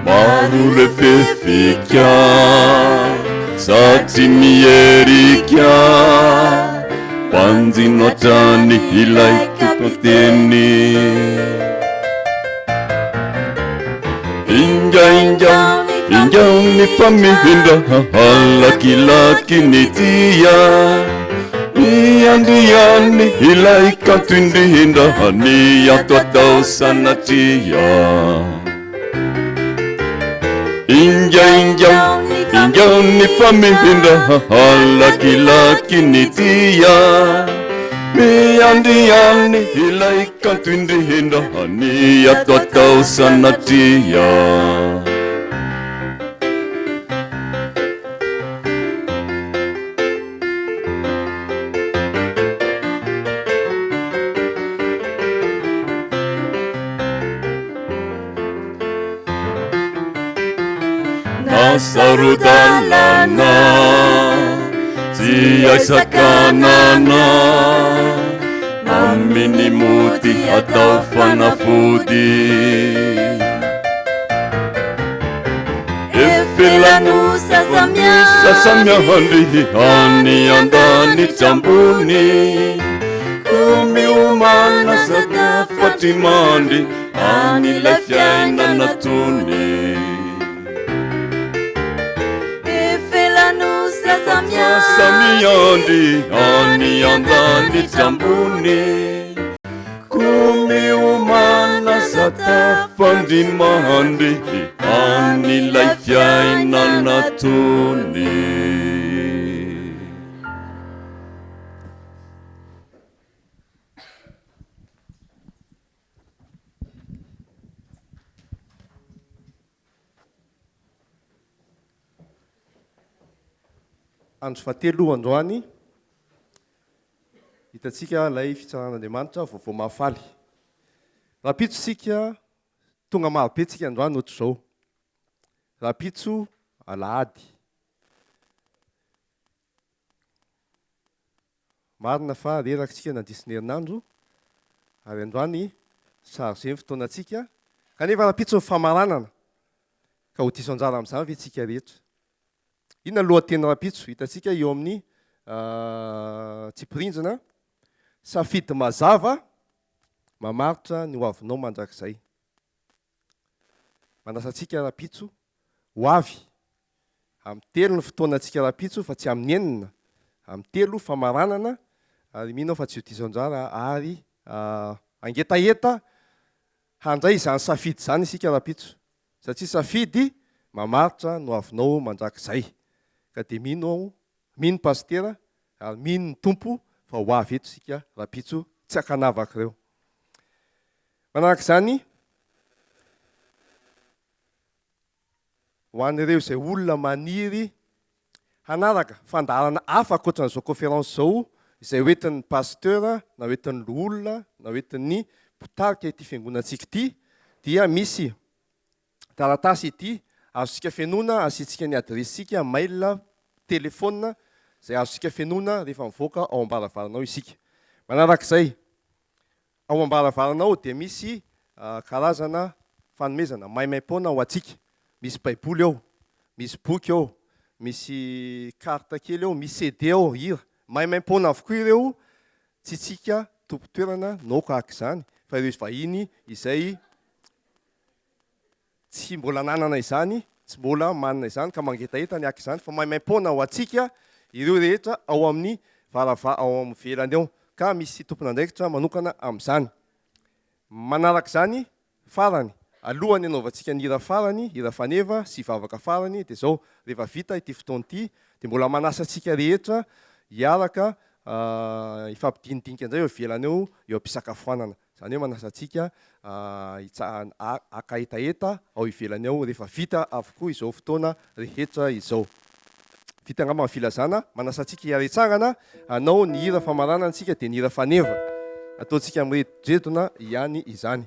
Maro le fefika satria mierika Banjino hatrany ilay tompon-teny Inga inga inga ny mpamindra Lakilaky ny dia Miandriany ilay kanto indrindra Ny ato atao sanatria Inga inga inga ny famindra Lakilaky ny dia Miandriany ilay kanto indrindra Ny ato atao sanatria Na saro-dalana tsy hay sakanana. Amin'ny mody atao fanafody. Efelano sasa-miandry any an-danitra ambony. Koa miomàna sady mandry any ilay fiainana tony. Efelano sasa-miandry any an-danitra ambony. Koa miomàna sady mandry any ilay fiainana tony. Andro fahatelo androany, hitantsika ilay fitsaran'Andriamanitra, vaovao mahafaly. Rahampitso isika, tonga marobe tsika androany ohatr'izao. Rahampitso alahady. Marina fa reraka isika nandrisy ny herinandro ary androany chargé ny fotoanantsika kanefa rahampitso ny famaranana ka ho diso anjara amin'izany ve isika rehetra? Inona ny lohateny rahampitso hitantsika eo amin'ny tsipirinjina? Safidy mazava mamaritra ny hoavinao mandrakizay. Manasa antsika rahampitso ho avy amin'ny telo ny fotoanantsika rahampitso fa tsy amin'ny enina, amin'ny telo famaranana ary mino aho fa tsy ho diso anjara ary hangetaheta handray izany safidy izany isika rahampitso satria safidy mamaritra ny hoavinao mandrakizay ka dia mino aho, mino Pasitera ary mino ny Tompo fa ho avy eto isika rahampitso tsy ankanavaka ireo. Manaraka izany, ho an'ireo izay olona maniry hanaraka fandaharana hafa ankoatran'izao conférence izao, izay hoentin'ny pasteur na hoentin'ny loholona na hoentin'ny mpitarika ity fiangonantsika ity, dia misy taratasy ity azontsika fenoina, asiantsika ny adiresintsika, mail, téléphone, izay azontsika fenoina rehefa mivoaka ao am-baravarana ao isika. Manaraka izay, Ao am-baravarana ao dia misy karazana fanomezana maimaim-poana ho antsika. Misy Baiboly ao, misy boky ao, misy carte kely ao, misy CD ao, hira. Maimaim-poana avokoa ireo, tsy isika tompon-toerana no aoka haka izany fa ireo vahiny izay tsy mbola nanana izany, tsy mbola manana izany ka mangetaheta ny haka izany fa maimaimpoana ho antsika ireo rehetra ao amin'ny varava ao amin'ny ivelany ao ka misy tompon'andraikitra manokana amin'izany. Manaraka izany, farany, alohan'ny hanaovantsika ny hira farany, hira faneva sy vavaka farany dia izao, rehefa vita ity fotoana ity dia mbola manasa antsika rehetra hiaraka hifampidinidinika indray eo ivelany eo, eo am-pisakafoanana. Izany hoe manasa antsika haka hetaheta ao ivelany ao rehefa vita avokoa izao fotoana rehetra izao. Vita angamba ny filazana, manasa antsika hiara-hitsangana hanao ny hira famaranana isika dia ny hira faneva. Ataontsika miredodredona ihany izany.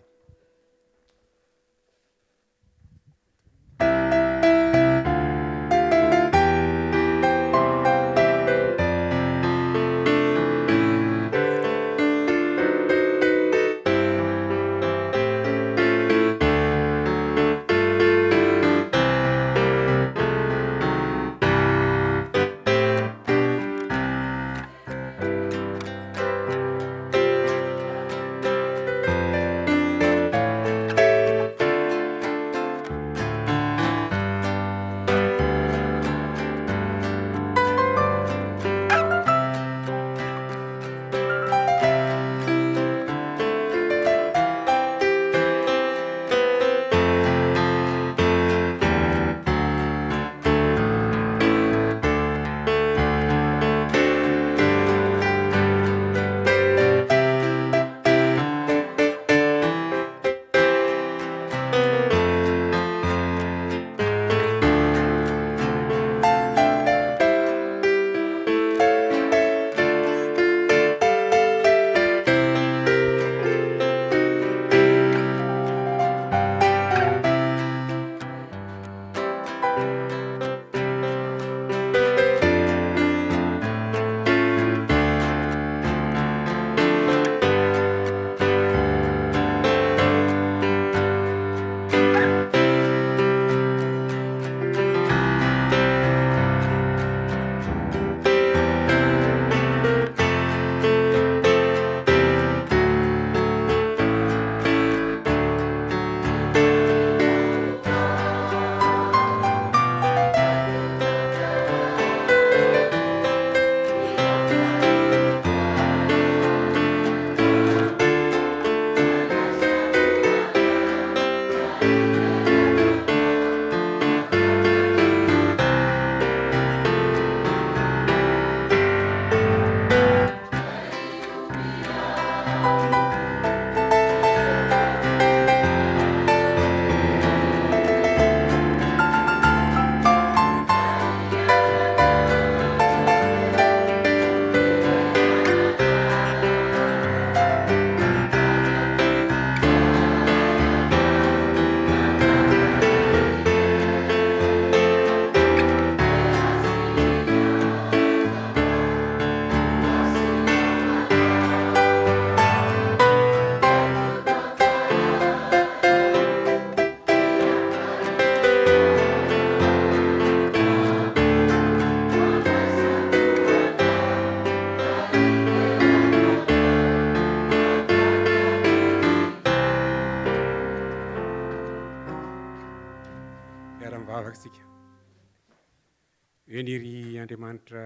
Ry Andriamanitra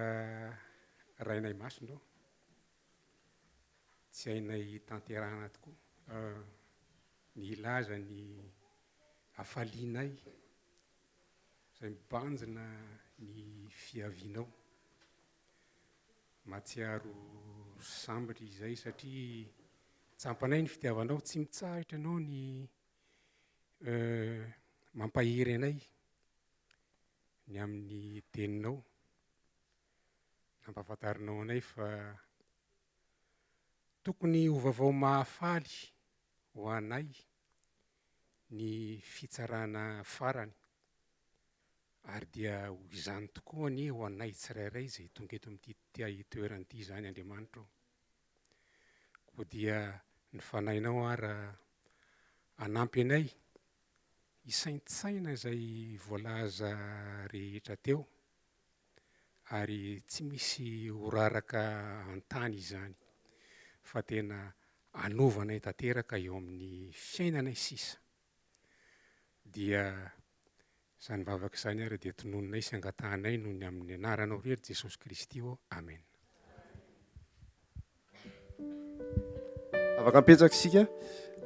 Rainay Masina ô, tsy hainay tanterahana tokoa ny hilaza ny hafalianay izay mibanjina ny fiavianao. Mahatsiaro sambatra izay satria tsampanay ny fitiavanao, tsy mitsahatra ianao ny mampahery anay ny amin'ny teninao. Nampahafantarinao anay fa tokony ho vaovao mahafaly ho anay ny fitsarana farany ary dia ho izany tokoa anie ho anay tsirairay izay tonga eto amin'ity toerana ity izany Andriamanitra ô. Koa dia ny Fanahinao ara hanampy anay hisaintsaina izay voalaza rehetra teo ary tsy misy ho raraka an-tany izany fa tena hanovanay tanteraka eo amin'ny fiainanay sisa. Dia izany vavaka izany ary dia tononinay sy angatahanay noho ny amin'ny anaranao irery Jesosy Kristy ô. Amen. Afaka mipetraka isika.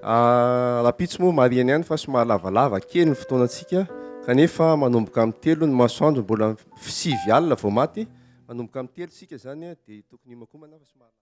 Rahampitso moa marihana ihany fa somary lavalava kely ny fotoanantsika kanefa manomboka amin'ny telo ny masoandro mbola sivy alina vao maty. Manomboka amin'ny telo isika izany dia tokony hiomankomana fa somary.